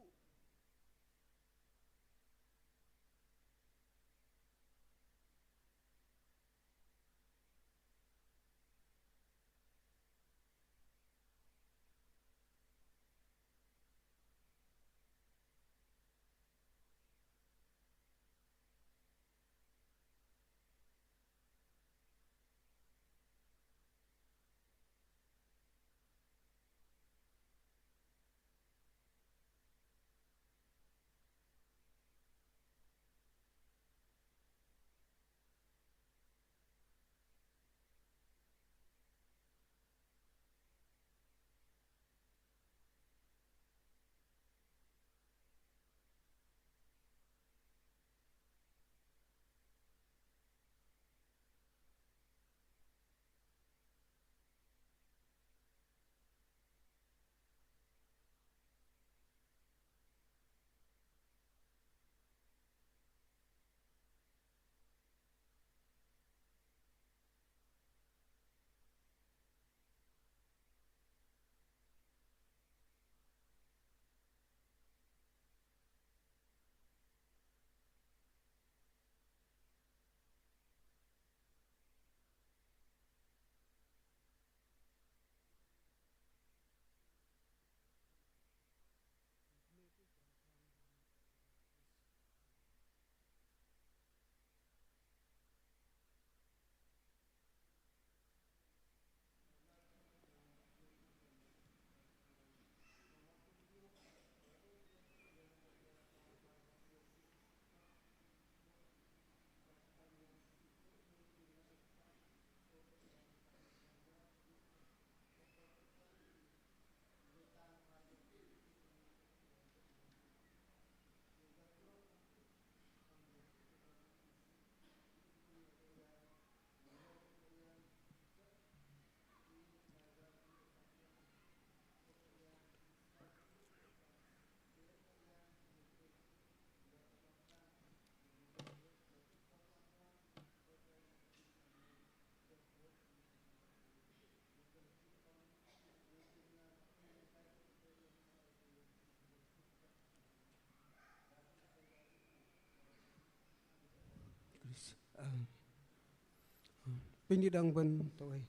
Pinh đĭ đăng bơ̆n tơ ei.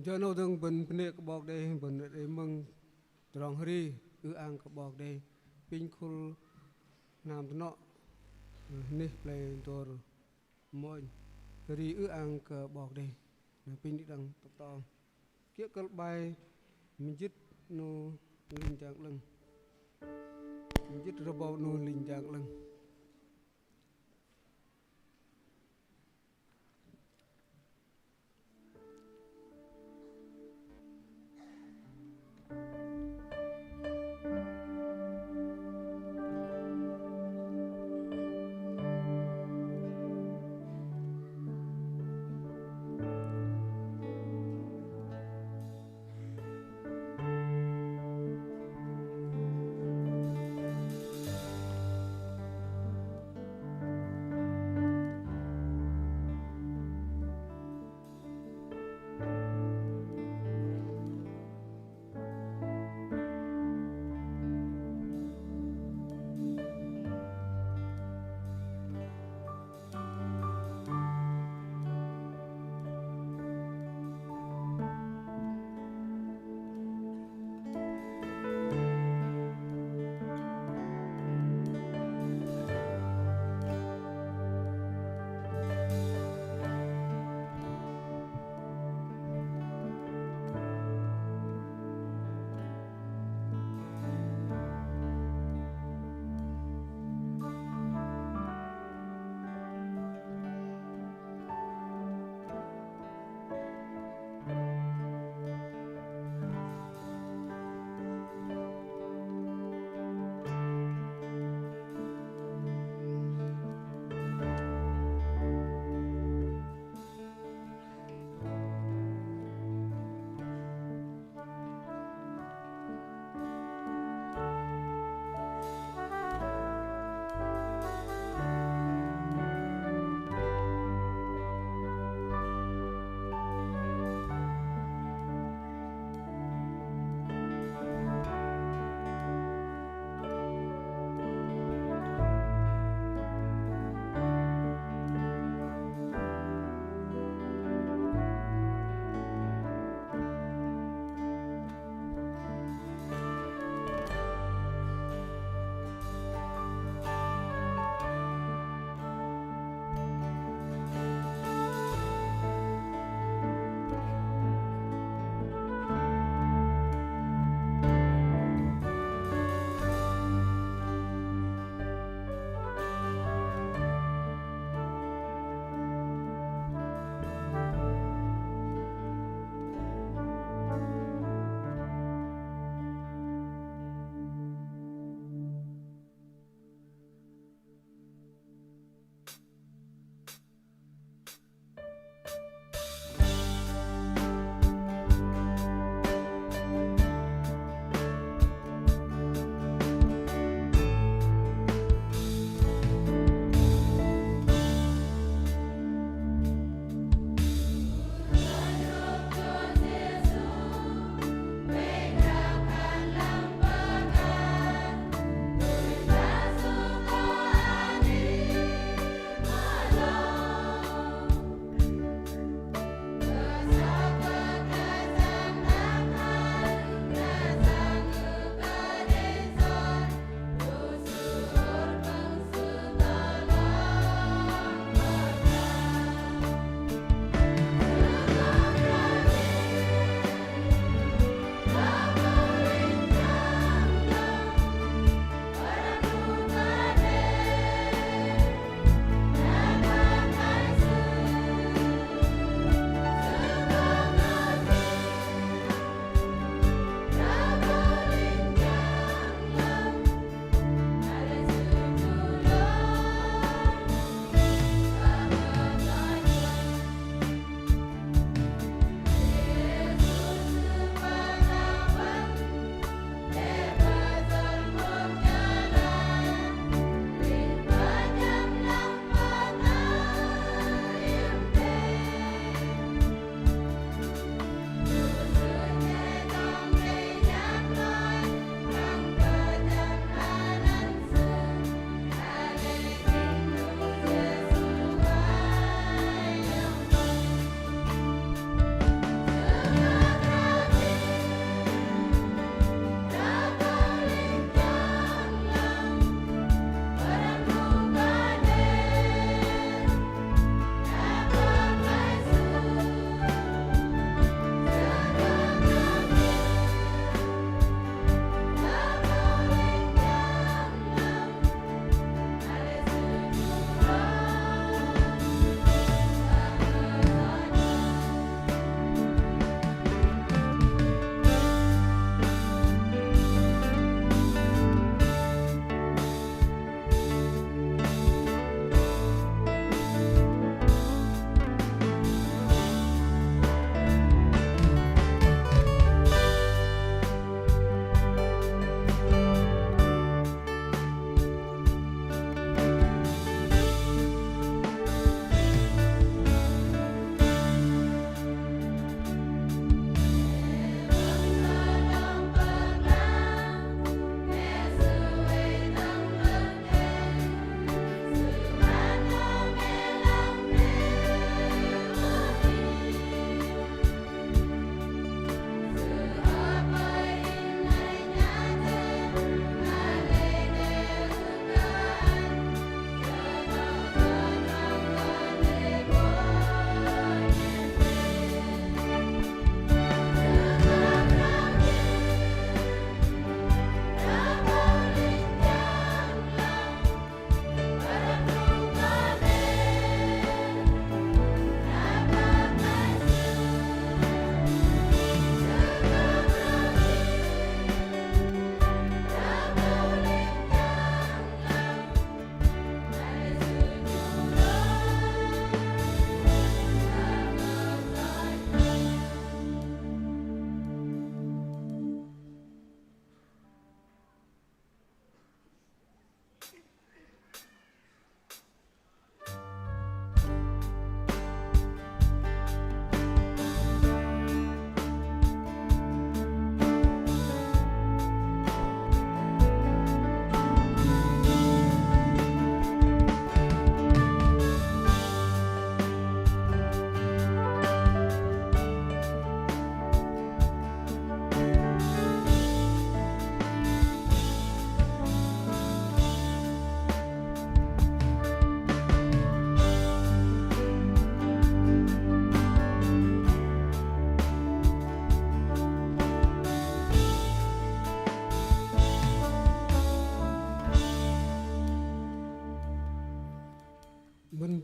Jơ 'nâu dơ̆ng bơ̆n bơnê kơ 'Bok Kei-Dei, bơ̆n đei mơ̆ng tơdrong hơri ư-ang kơ 'Bok Kei-Dei. Pinh khul hnam tơnŏ, ơ, hơnih plei dôr mônh, hơri ư-ang kơ 'Bok Kei-Dei. Na pinh đĭ đăng tơpơtong. Kiơ̆ kơ̆l 'bai mơjĭt 'nu linh jang 'lơ̆ng. Mơjĭt rơbâu 'nu linh jang 'lơ̆ng.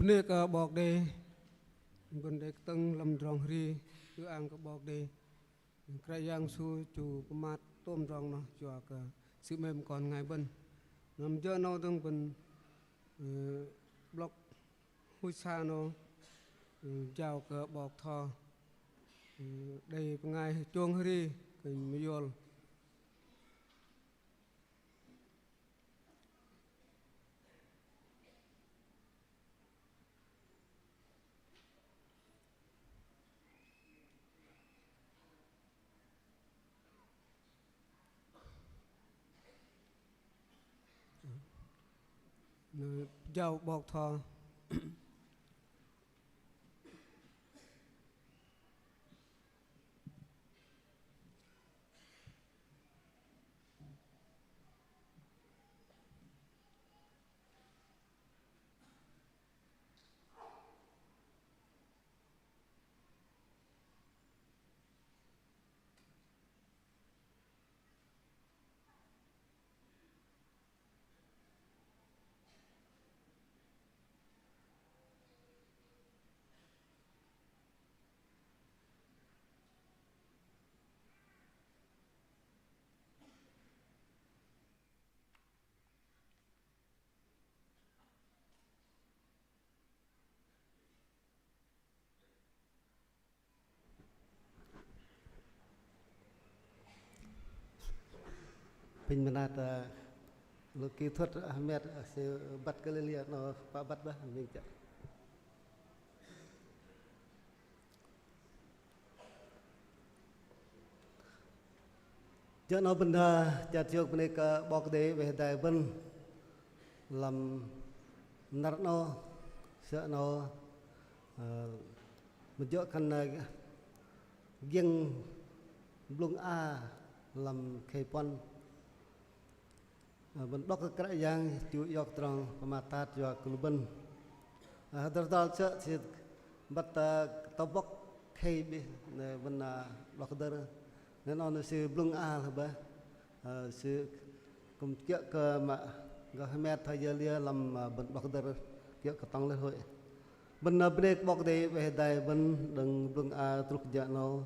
Bơnê kơ 'Bok Kei-Dei, bơ̆n đei kơtơ̆ng lăm tơdrong hơri, ư-ang kơ 'Bok Kei-Dei. Kră Yang Yêsu chu pơmat tôm tơdrong noh yua kơ sư 'mêm kon bơngai bơ̆n. Năm jơ 'nâu dơ̆ng bơ̆n, ơ, 'blŏk huch sa 'nâu, ơ, jao kơ 'bok tho, ơ, đei bơngai chông hơri kơ mơyôl. Jao 'bok tho. Pinh mơnat, ơ, lu kỹ thuật, ơ, mĕt, ơ, sư băt kơ lê̆ liơ 'nâu pă băt bơih, minh chă. Jơ 'nâu bơ̆n, ơ, chă hiôk bơnê kơ 'Bok Kei-Dei oei hơdai bơ̆n lăm năr 'nâu, sơ̆ 'nâu, ơ, mă jơ̆ khan, ơ, giĕng blŭng a lăm khei puăn. Ơ, bơ̆n 'blŏk kơ Kră Yang chu iŏk tơdrong pơmat tat yua kơ lu bơ̆n. Ơ, hơdrol sơ̆ sư băt, ơ, tơbŏk khei bih, ơ, bơ̆n, ơ, 'blŏk hơdơr. Nơ̆r 'nâu sư blŭng a lah bơih. Ơ, sư kư̆m kiơ̆ kơ mă gơh hơmet thoi yơ liơ lăm, ơ, bơ̆n 'blŏk hơdơr kiơ̆ kơ tŏng lĕ hơi. Bơ̆n, ơ, bơnê kơ 'Bok Kei-Dei oei hơdai bơ̆n đơ̆ng blŭng a truh jơ 'nâu.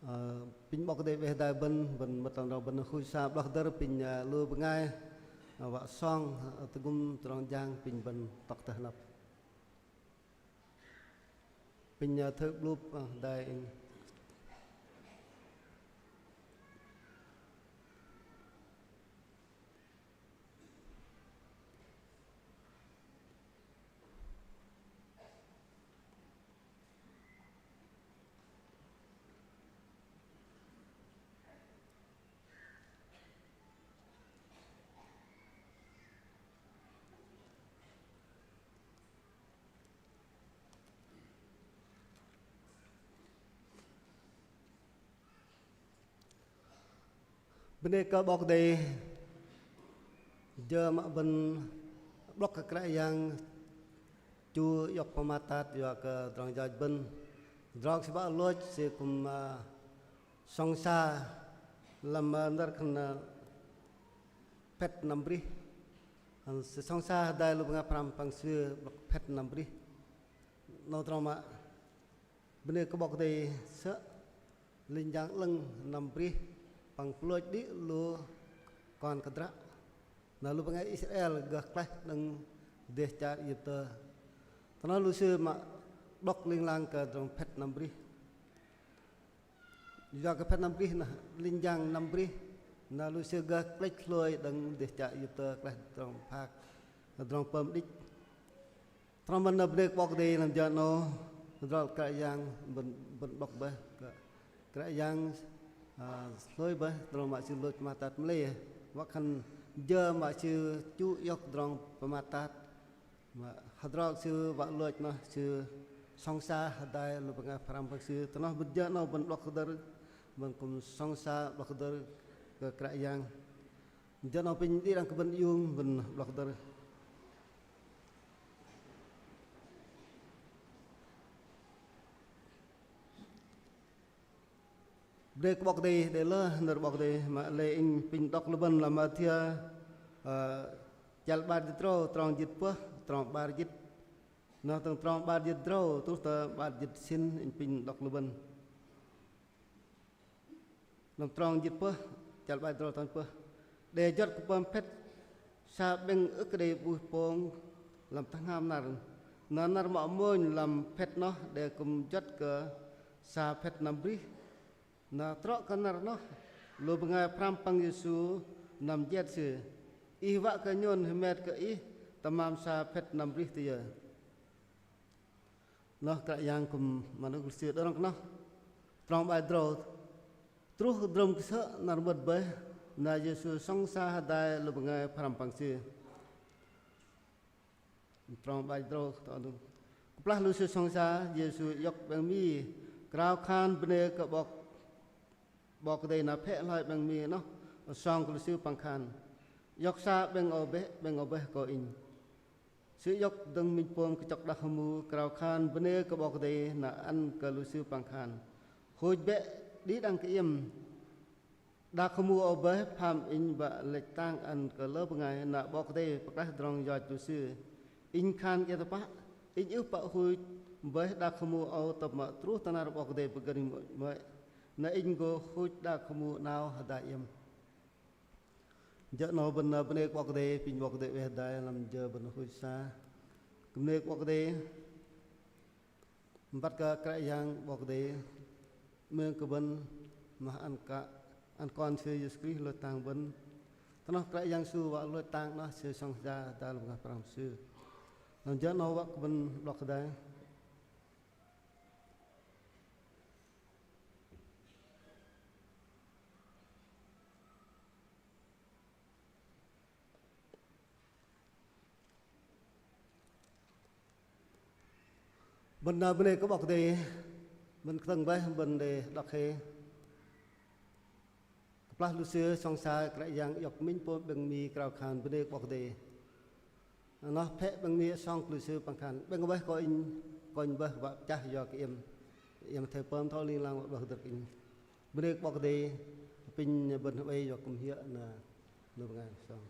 Ơ, pinh 'Bok Kei-Dei oei hơdai bơ̆n, bơ̆n mơ̆t lăm tơdrong bơ̆n huch sa 'blŏk hơdơr pinh, ơ, lu bơngai, ơ, wă song, ơ, tơgŭm tơdrong jang pinh bơ̆n tŏk tơ hơnăp. Pinh, ơ, thoi 'bluh, ơ, hơdai inh. Bơnê kơ 'Bok Kei-Dei, jơ mă bơ̆n 'blŏk kơ Kră Yang chu iŏk pơmat tat yua kơ tơdrong yoch bơ̆n. Tơdrong sư wă lôch sư kư̆m, ơ, sŏng sa lăm, ơ, nơ̆r khan, ơ, phet năm brih. Sư sŏng sa hơdai lu bơngai pơhrăm păng sư 'blŏk phet năm brih. 'Nâu tơdrong mă bơnê kơ 'Bok Kei-Dei sơ̆ linh jang 'lơ̆ng năm brih păng pơlôch đĭ lu kon kơdră. Na lu bơngai Israel gơh klaih đơ̆ng dêh char Êyiptơ. Tơ 'nâu lu sư mă 'blŏk ling lang kơ tơdrong phet năm brih. Yua kơ phet năm brih na linh jang năm brih. Na lu sư gơh klĕch hlôi đơ̆ng dêh char Êyiptơ klaih tơdrong phak, tơdrong pơm đĭch. Tơdrong bơ̆n bơnê kơ 'Bok Kei-Dei lăm jơ 'nâu, tơdrong Kră Yang bơ̆n, bơ̆n 'blŏk bơih kơ Kră Yang, ơ, hlôi bơih tơdrong mă sư lôch pơmat tat mă lei. Wă khan jơ mă sư chu iŏk tơdrong pơmat tat. Mă hơdrol sư wă lôch noh sư sŏng sa hơdai lu bơngai pơhrăm păng sư. Tơ noh bơ̆n jơ 'nâu bơ̆n 'blŏk hơdơr, bơ̆n kư̆m sŏng sa 'blŏk hơdơr kơ Kră Yang. Jơ 'nâu pinh đĭ đăng kơ bơ̆n iung bơ̆n 'blŏk hơdơr. Bơnê kơ 'Bok Kei-Dei, đei lơ nơ̆r 'Bok Kei-Dei mă lei inh pinh đŏk lu bơ̆n lăm Mathiơ, ơ, chăl 'bar jĭt tơdrâu, trong jĭt pơh, trong 'bar jĭt. Noh tơ̆ng trong 'bar jĭt drâu truh tơ 'bar jĭt sĭn, inh pinh đŏk lu bơ̆n. Lăm trong jĭt pơh, chăl 'bar jĭt drâu trong pơh. Đe juăt kơ pơm phĕt sa 'bĕng ưh kơ đei 'bôh pông lăm tơhngam năr. Na năr mă mônh lăm phĕt noh đe kư̆m juăt kơ sa phĕt năm brih. Na trŏ kơ năr noh, lu bơngai pơhrăm păng Yêsu năm jet Sư: Ih wă kơ nhôn hơmet kơ Ih tơmam sa phĕt năm brih tơ yơ? Noh Kră Yang kư̆m mă nơ̆r Sư đơ̆ng noh. Trong 'bar jĭt drâu truh drơ̆m kơsơ̆ năr mơ̆t bơih, na Yêsu sŏng sa hơdai lu bơngai pơhrăm păng Sư. Trong 'bar jĭt drâu tơ âu. Kơplah lu sư sŏng sa, Yêsu iŏk 'bĕng mi krao khan bơnê kơ 'Bok, 'Bok Kei-Dei na phĕ hloi 'bĕng mi noh song kơ lu sư păng khan: Iŏk sa 'bĕng âu bĕ, 'bĕng âu bơih kơ Inh. Sư iŏk dơ̆ng minh pôm kơchŏk đak hơmu krao khan bơnê kơ 'Bok Kei-Dei na ăn kơ lu sư păng khan: Hôch bĕ, đĭ đăng kơ iĕm. Đak hơmu âu bơih pham Inh wă lĕch tang ăn kơ lơ bơngai, na 'Bok Kei-Dei pơklaih tơdrong yoch lu sư. Inh khan iĕm tơpă, Inh ưh pă hôch bơih đak hơmu âu tơpă mă truh tơ năr 'Bok Kei-Dei pơgơ̆r minh mơ̆i. Na Inh gô hôch đak hơmu 'nao hơdai iĕm. Jơ̆ 'nâu bơ̆n bơnê kơ 'Bok Kei-Dei, pinh 'Bok Kei-Dei oei hơdai lăm jơ bơ̆n hôch sa. Kơ bơnê kơ 'Bok Kei-Dei. Băt kơ Kră Yang 'Bok Kei-Dei mơ̆ng kơ bơ̆n mă ăn kơ, ăn Kon Sư Yêsu Krist lôch tang bơ̆n. Tơ noh Kră Yang Sư wă lôch tang noh Sư sŏng sa hơdai lu bơngai pơhrăm Sư. Lăm jơ 'nâu wă kơ bơ̆n đŏk hơdai. Bơ̆n bơnê kơ 'Bok Kei-Dei, bơ̆n kơtơ̆ng bơih bơ̆n đei đŏk hei. Kơplah lu sư sŏng sa, Kră Yang iŏk minh pôm 'bĕng mi krao khan bơnê kơ 'Bok Kei-Dei. Noh phĕ 'bĕng mi song kơ lu sư păng khan: 'Bĕng bơih kơ Inh, kơ Inh bơih wă pơchah yua kơ iĕm. Iĕm athei pơm thoi ling lang wă đuh hơdơ̆r kơ Inh. Bơnê kơ 'Bok Kei-Dei, pinh bơ̆n hơbei yua kư̆m hiơ̆ na lu bơngai song.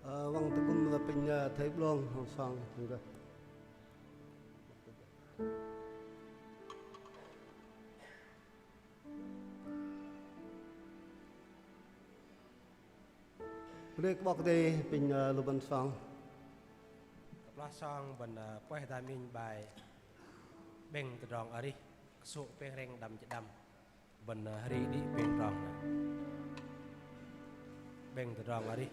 Ơ, wă tơgŭm lơ pinh, ơ, thầy Blong hŏng song hŏng gơh. Bơnê kơ 'Bok Kei-Dei, pinh, ơ, lu bơ̆n song. Kơplah song bơ̆n, ơ, pơih hơdai minh bai 'Bĕng tơdrong arih, kơsô̆ pêng hrĕng đăm jĭt đăm. Bơ̆n, ơ, hơri đĭ 'Bĕng tơdrong nơ. 'Bĕng tơdrong arih.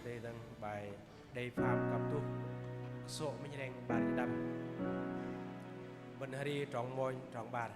Đei dang bai đei pham kăp tuh, kơsô̆ minh rĕng 'bar jĭt đăm. Bơ̆n hơri trong mônh trong 'bar.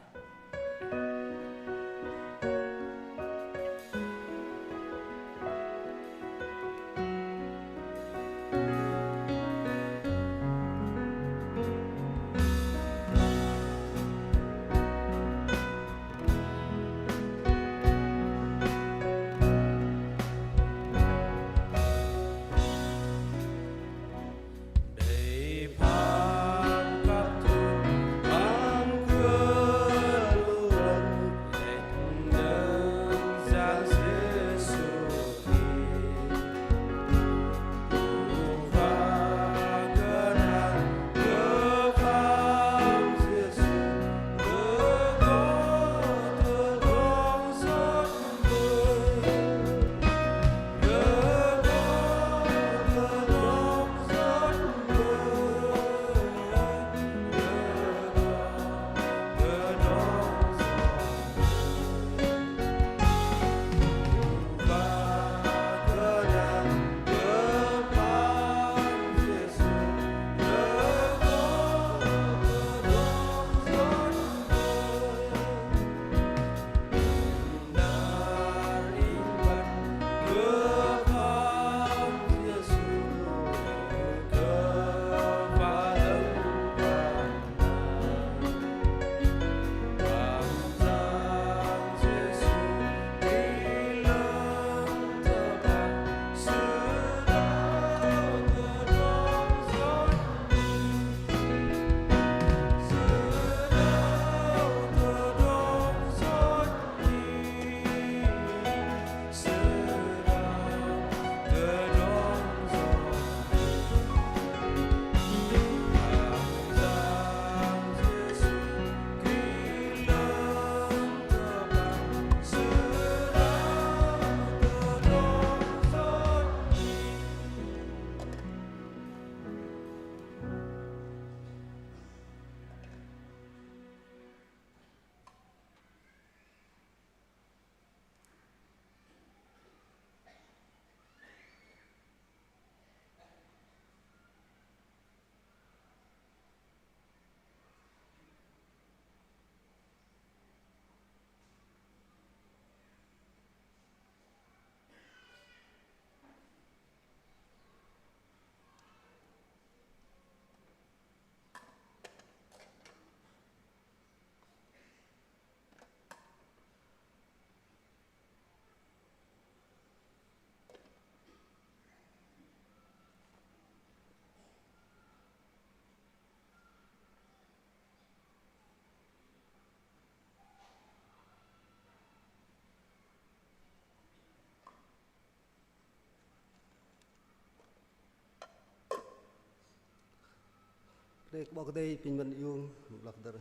Kơ̆lei kơ 'Bok Kei-Dei, pinh bơ̆n iung 'blŏk dơ̆r.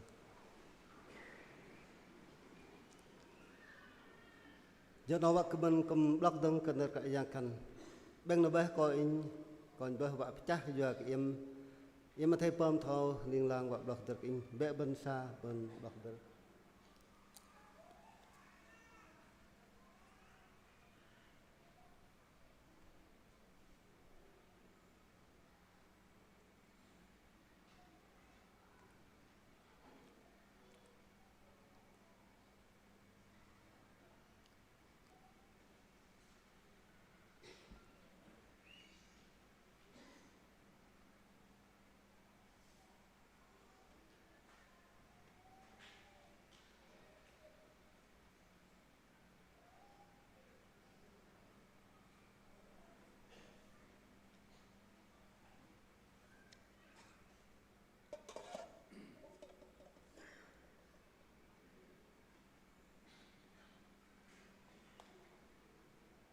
Jơ 'nâu wă kơ bơ̆n kư̆m 'blŏk dơ̆ng kơ nơ̆r Kră Yang khan. 'Bĕng noh bơih kơ inh, kơ inh bơih wă pơchah yua kơ iĕm, iĕm athei pơm thoi ling lang wă 'blŏk dơ̆r kơ inh. Bĕ bơ̆n sa bơ̆n 'blŏk dơ̆r.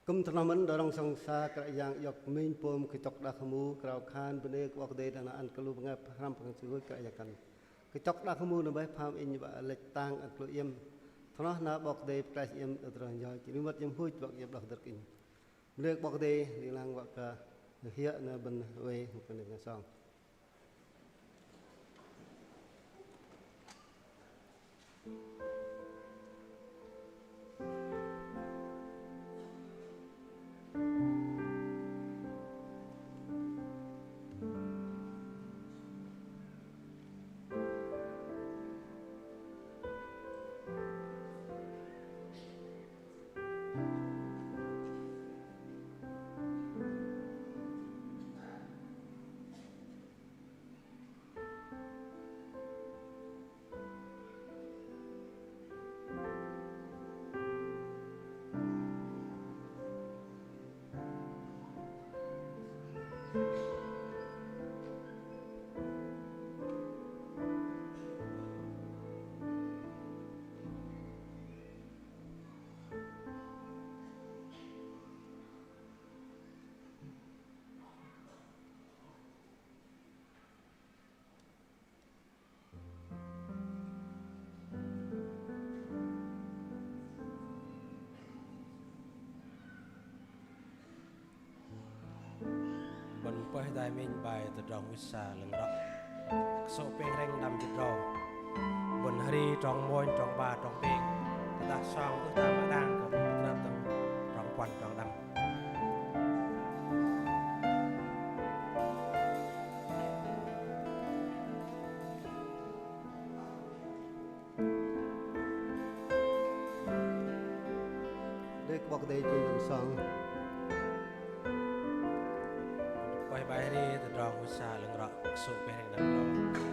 Kư̆m thoi noh mơ̆n đơ̆ng rŏng sŏng sa Kră Yang iŏk minh pôm kơchŏk đak hơmu krao khan bơnê kơ 'Bok Kei-Dei đơ̆ng na ăn kơ lu bơngai hrăm păng sư huch Kră Yang khan. Kơchŏk đak hơmu noh bơih pham inh wă lĕch tang ăn kơ lu iĕm. Thoi noh na 'Bok Kei-Dei pơklaih iĕm tơdrong yoch, jing mơ̆t iĕm huch wă iĕm đŏk dơ̆r kơ inh. Bơnê kơ 'Bok Kei-Dei, ling lang wă kơ hiơ̆ na bơ̆n oei kơ nơ̆r song. Hơdai minh bai tơdrong wih sa 'lơ̆ng rŏ. Kơsô̆ pêng hrĕng đăm jĭt râu. Bơ̆n hơri trong mônh, trong 'bar, trong pêng. Tơdah song ưh tam mă đang kơ bơ̆n pơtrăp tơ̆ng trong puăn, trong đăm. Đei kơ 'Bok Kei-Dei jing đơ̆ng song. Pơih bai hơri tơdrong wih sa 'lơ̆ng rŏ, kơsô̆ pêng hrĕng đăm jĭt râu.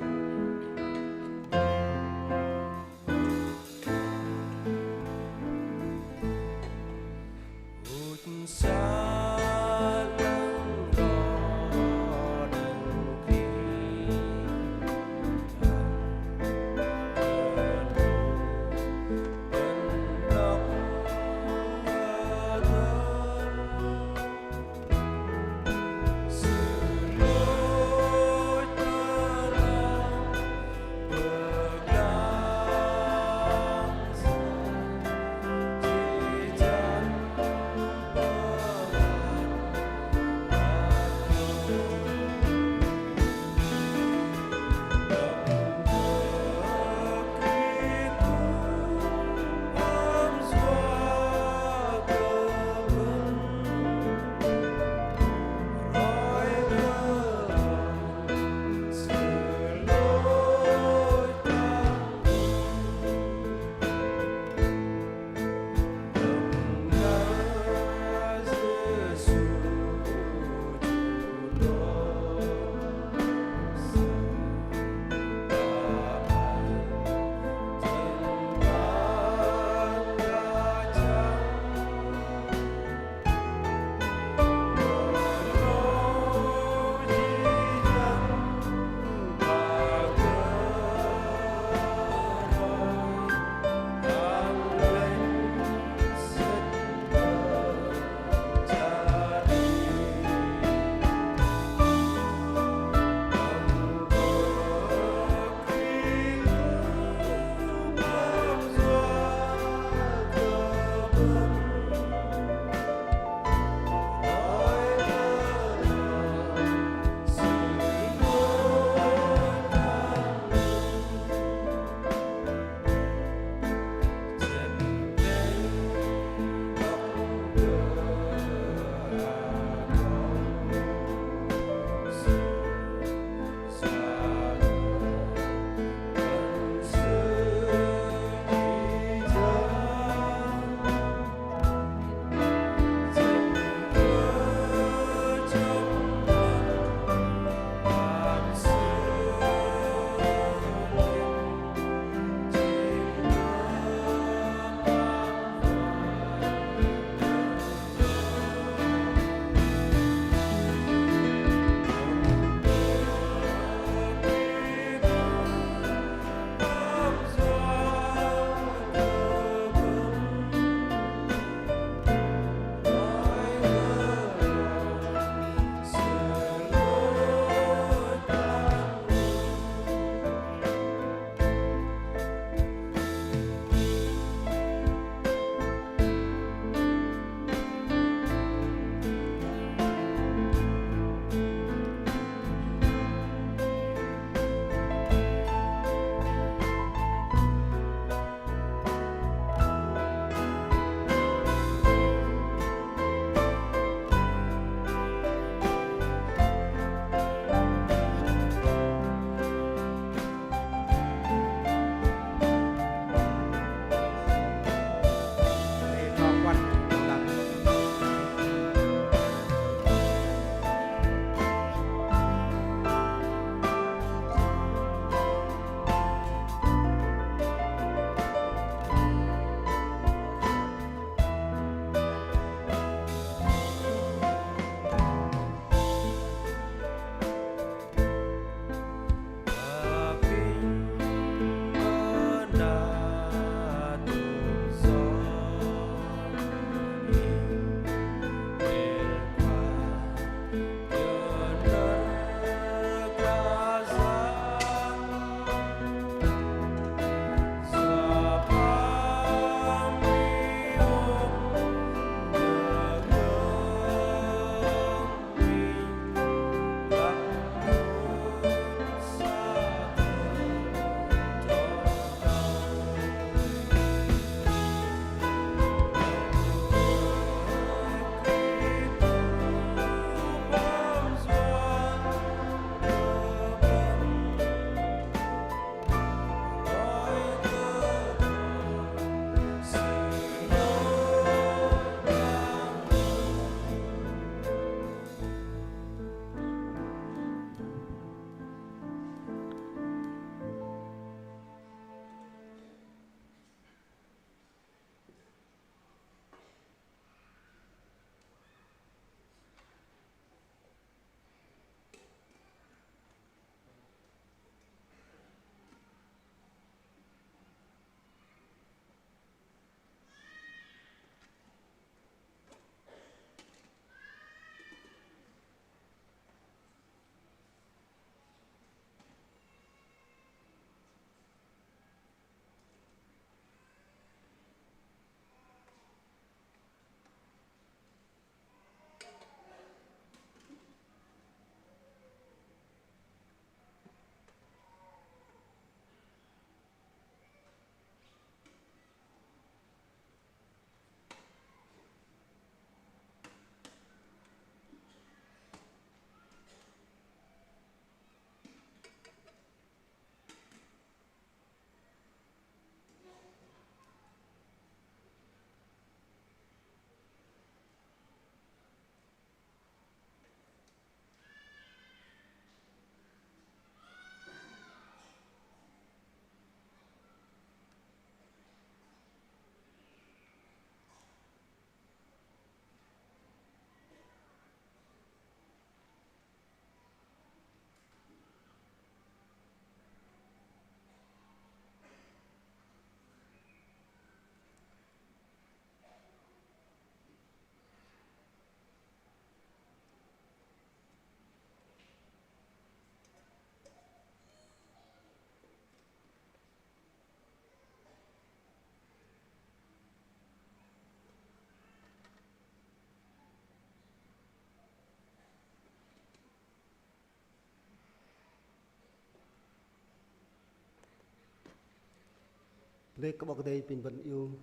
Bơnê kơ 'Bok Kei-Dei, pinh bơ̆n iung.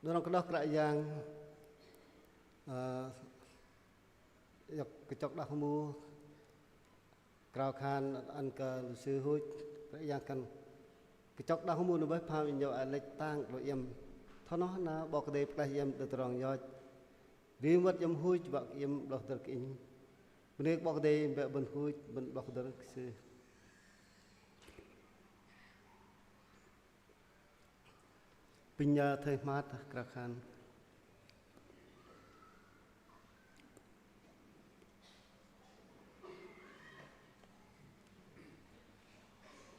Nơ̆r 'nâu kơ đŏk Kră Yang, ơ, iŏk kơchŏk đak hơmu krao khan ăn kơ lu sư huch. Kră Yang khan kơchŏk đak hơmu noh bơih pham inh yua lĕch tang lu iĕm. Thoi noh na 'Bok Kei-Dei pơklaih iĕm đơ̆ng tơdrong yoch. Rim wơ̆t iĕm huch wă kơ iĕm 'blŏk hơdơ̆r kơ inh. Bơnê kơ 'Bok Kei-Dei, bĕ bơ̆n huch bơ̆n 'blŏk hơdơ̆r kơ Sư. Pinh, ơ, thây hmat krao khan.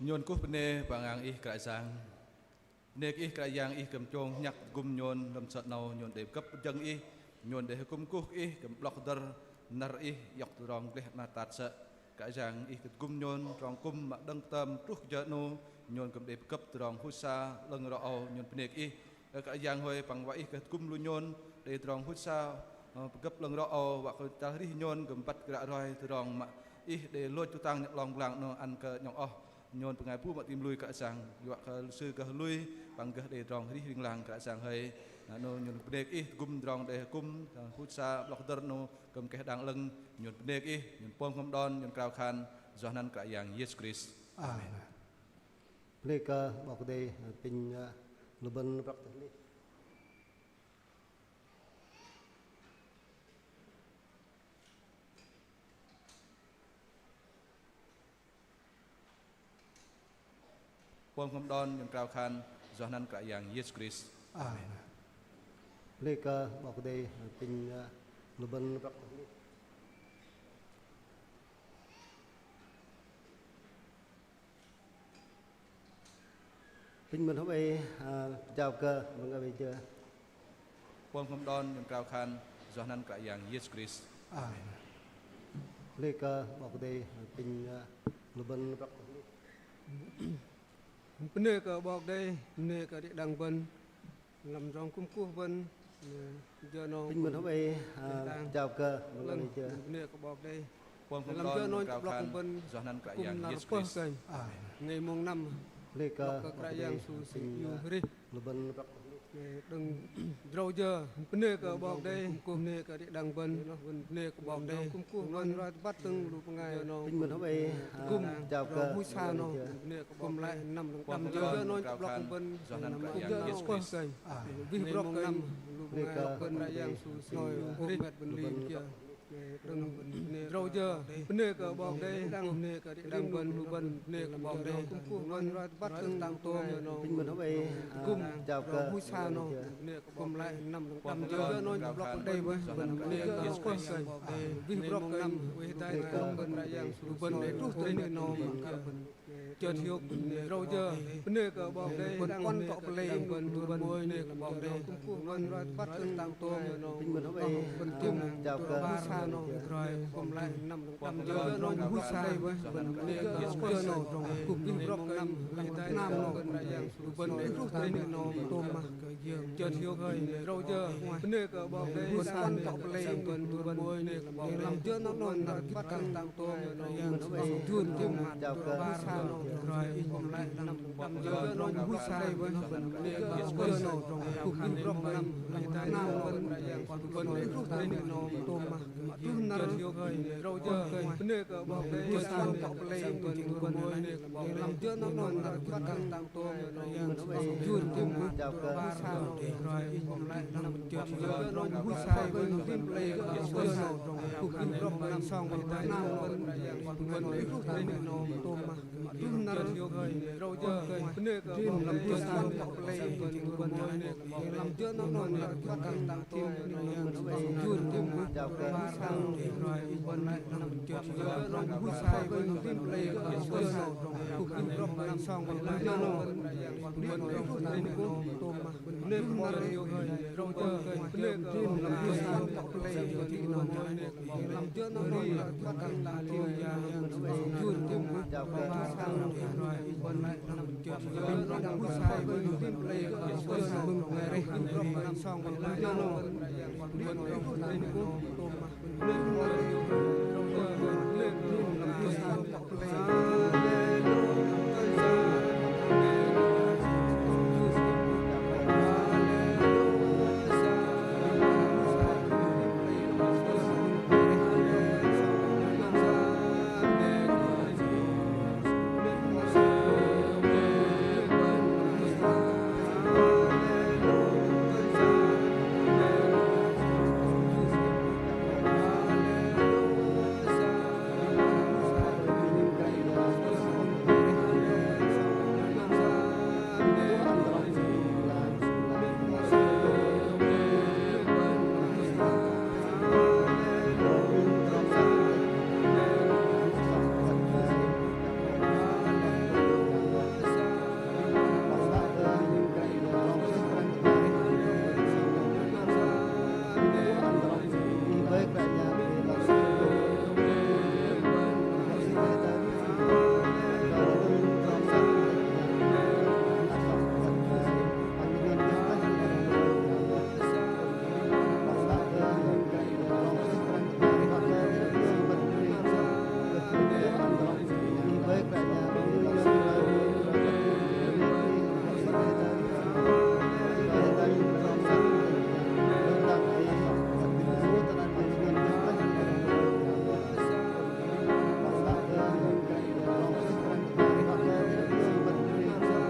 Nhôn kuh bơnê Păng Yang Ih Kră Yang. Bơnê kơ Ih Kră Yang, Ih kư̆m chông hnhăk tơgŭm nhôn lăm sơ̆ 'nâu, nhôn đei pơgơ̆p pơjơ̆ng Ih, nhôn đei hơkŭm kuh kơ Ih kư̆m 'blŏk hơdơ̆r năr Ih iŏk tơdrong gleh 'nar tat sơ̆. Kră Yang Ih kư̆m tơgŭm nhôn tơdrong kŭm mă đơ̆ng tơm truh kơ jơ 'nâu, nhôn kư̆m đei pơgơ̆p tơdrong huch sa 'lơ̆ng rŏ âu, nhôn bơnê kơ Ih. Ơ Kră Yang hơi, păng wă Ih kơ tơgŭm lu nhôn đei tơdrong huch sa, ơ, pơgơ̆p 'lơ̆ng rŏ âu, wă kơ chăl arih nhôn kư̆m băt kơ ră roi tơdrong mă Ih đei lôch tơtang nhŏng 'long pơglang 'nâu ăn kơ nhŏng oh. Nhôn bơngai bu mă tam lui Kră Yang, wă kơ lu sư gơh lui păng gơh đei tơdrong arih ling lang Kră Yang hơi. Na 'nâu nhôn bơnê kơ Ih tơgŭm tơdrong đei hơkŭm, ơ, huch sa 'blŏk hơdơ̆r 'nâu kư̆m keh đang 'lơ̆ng, nhôn bơnê kơ Ih, nhôn pôm khŏm đon, nhôn krao khan, yua anăn Kră Yang Yêsu Krist. Amen. Bơnê kơ 'Bok Kei-Dei, pinh, ơ, lu bơ̆n brŏk tơ hli. Pôm khŏm đon, nhôn krao khan, yua anăn Kră Yang Yêsu Krist. Amen. Bơnê kơ 'Bok Kei-Dei, pinh, ơ, lu bơ̆n brŏk tơ hli. Pinh bơ̆n hơmâo, ơ, jao kơ mơ̆ng ơ bĕ jơ. Pôm khŏm đon, nhôn krao khan, yua anăn Kră Yang Yêsu Krist. Amen. Bơnê kơ 'Bok Kei-Dei, pinh, ơ, lu bơ̆n brŏk. Bơnê kơ 'Bok Kei-Dei, bơnê kơ đĭ đăng bơ̆n. Lăm tơdrong kŭm kuh bơ̆n, ơ, jơ 'nâu. Pinh bơ̆n hơmâo, ơ, jao kơ mơ̆ng ơ bĕ jơ. Bơnê kơ 'Bok Kei-Dei. Lăm jơ 'nâu tơ'blŏk bơ̆n, yua anăn Kră Yang Yêsu Krist. Amen. Ngai mông năm. Bơnê kơ Kră Yang Yêsu, pinh, ơ, lu bơ̆n brŏk. Đơ̆ng drâu jơ, bơnê kơ 'Bok Kei-Dei, bơnê kơ đĭ đăng bơ̆n, bơnê kơ 'Bok Kei-Dei, kŭm kuh bơ̆n, roi tơbăt tơ̆ng lu bơngai. Pinh bơ̆n hơmâo, ơ, jao kơ huch sa 'nâu, bơnê kơ 'Bok Kei-Dei, lăm jơ 'nâu tơ'blŏk bơ̆n, yua anăn Kră Yang Yêsu Krist. Wih brŏk kơ lu bơngai, bơ̆n Kră Yang Yêsu, ngai mông năm. Đơ̆ng drâu jơ, bơnê kơ 'Bok Kei-Dei, bơnê kơ đĭ đăng bơ̆n, lu bơ̆n, bơnê kơ 'Bok Kei-Dei, kŭm kuh bơ̆n, roi tơbăt tơ̆ng tang tôm. Pinh bơ̆n hơmâo, ơ, jao kơ huch sa 'nâu, bơnê kơ 'Bok Kei-Dei, lăm jơ 'nâu tơ'blŏk bơ̆n đei bơih, bơ̆n bơnê kơ 'Bok Kei-Dei, wih brŏk kơ lu bơ̆n, lu bơ̆n đei truh tơ 'nâu, bơ̆n kơ bơ̆n Chơt hiôk, bơnê drâu jơ, bơnê kơ 'Bok Kei-Dei, bơ̆n puăn tŏ pơlei, bơ̆n bơnê kơ 'Bok Kei-Dei, kŭm kuh bơ̆n roi tơbăt tơ̆ng tang tôm, bơ̆n bơ̆n tŭm jao kơ huch sa 'nâu, roi kŭm lei năm lăm jơ 'nâu huch sa, bơ̆n bơnê kơ jơ 'nâu, kŭm wih brŏk kơ năm lăm hnam 'nâu, bơ̆n đei truh tơ 'nâu tôm mă. Chơt hiôk, bơnê drâu jơ, bơnê kơ 'Bok Kei-Dei, bơ̆n puăn tŏ pơlei, bơ̆n bơnê kơ 'Bok Kei-Dei, lăm jơ 'nâu 'nâu năr băt tơ̆ng tang tôm, jur tôm mă, jao kơ huch sa 'nâu, roi kŭm lei năm lăm jơ 'nâu huch sa, bơ̆n bơnê kơ jơ 'nâu, kŭm wih brŏk năm lăm hnam 'nâu, bơ̆n đei truh tơ 'nâu tôm mă. Truh năr hiôk, bơnê drâu jơ, bơnê kơ 'Bok Kei-Dei, bơ̆n puăn tŏ pơlei, bơ̆n bơnê kơ 'Bok Kei-Dei, lăm jơ 'nâu 'nâu năr băt tơ̆ng tang tôm, jur tôm mă, jao kơ huch sa 'nâu, roi kŭm lei năm lăm jơ 'nâu huch sa, bơ̆n rim pơlei kơ jơ 'nâu, kŭm wih brŏk năm song bơ̆n hnam 'nâu, bơ̆n đei truh tơ 'nâu tôm mă. Truh năr hiôk, bơnê drâu jơ, bơnê kơ 'Bok Kei-Dei, bơ̆n puăn tŏ pơlei, bơ̆n bơnê kơ 'Bok Kei-Dei, lăm jơ 'nâu 'nâu năr băt tơ̆ng tang tôm, jur tôm mă, jao kơ huch sa 'nâu, roi kŭm lei năm lăm jơ 'nâu huch sa, bơ̆n rim pơlei kơ jơ 'nâu, kŭm wih brŏk năm song bơ̆n hnam 'nâu, bơ̆n đei truh tơ 'nâu tôm mă. Bơnê kơ 'Bok Kei-Dei, bơnê kơ 'Bok Kei-Dei, bơnê kơ 'Bok Kei-Dei, lăm jơ 'nâu 'nâu năr băt tơ̆ng tang tôm, jur tôm mă,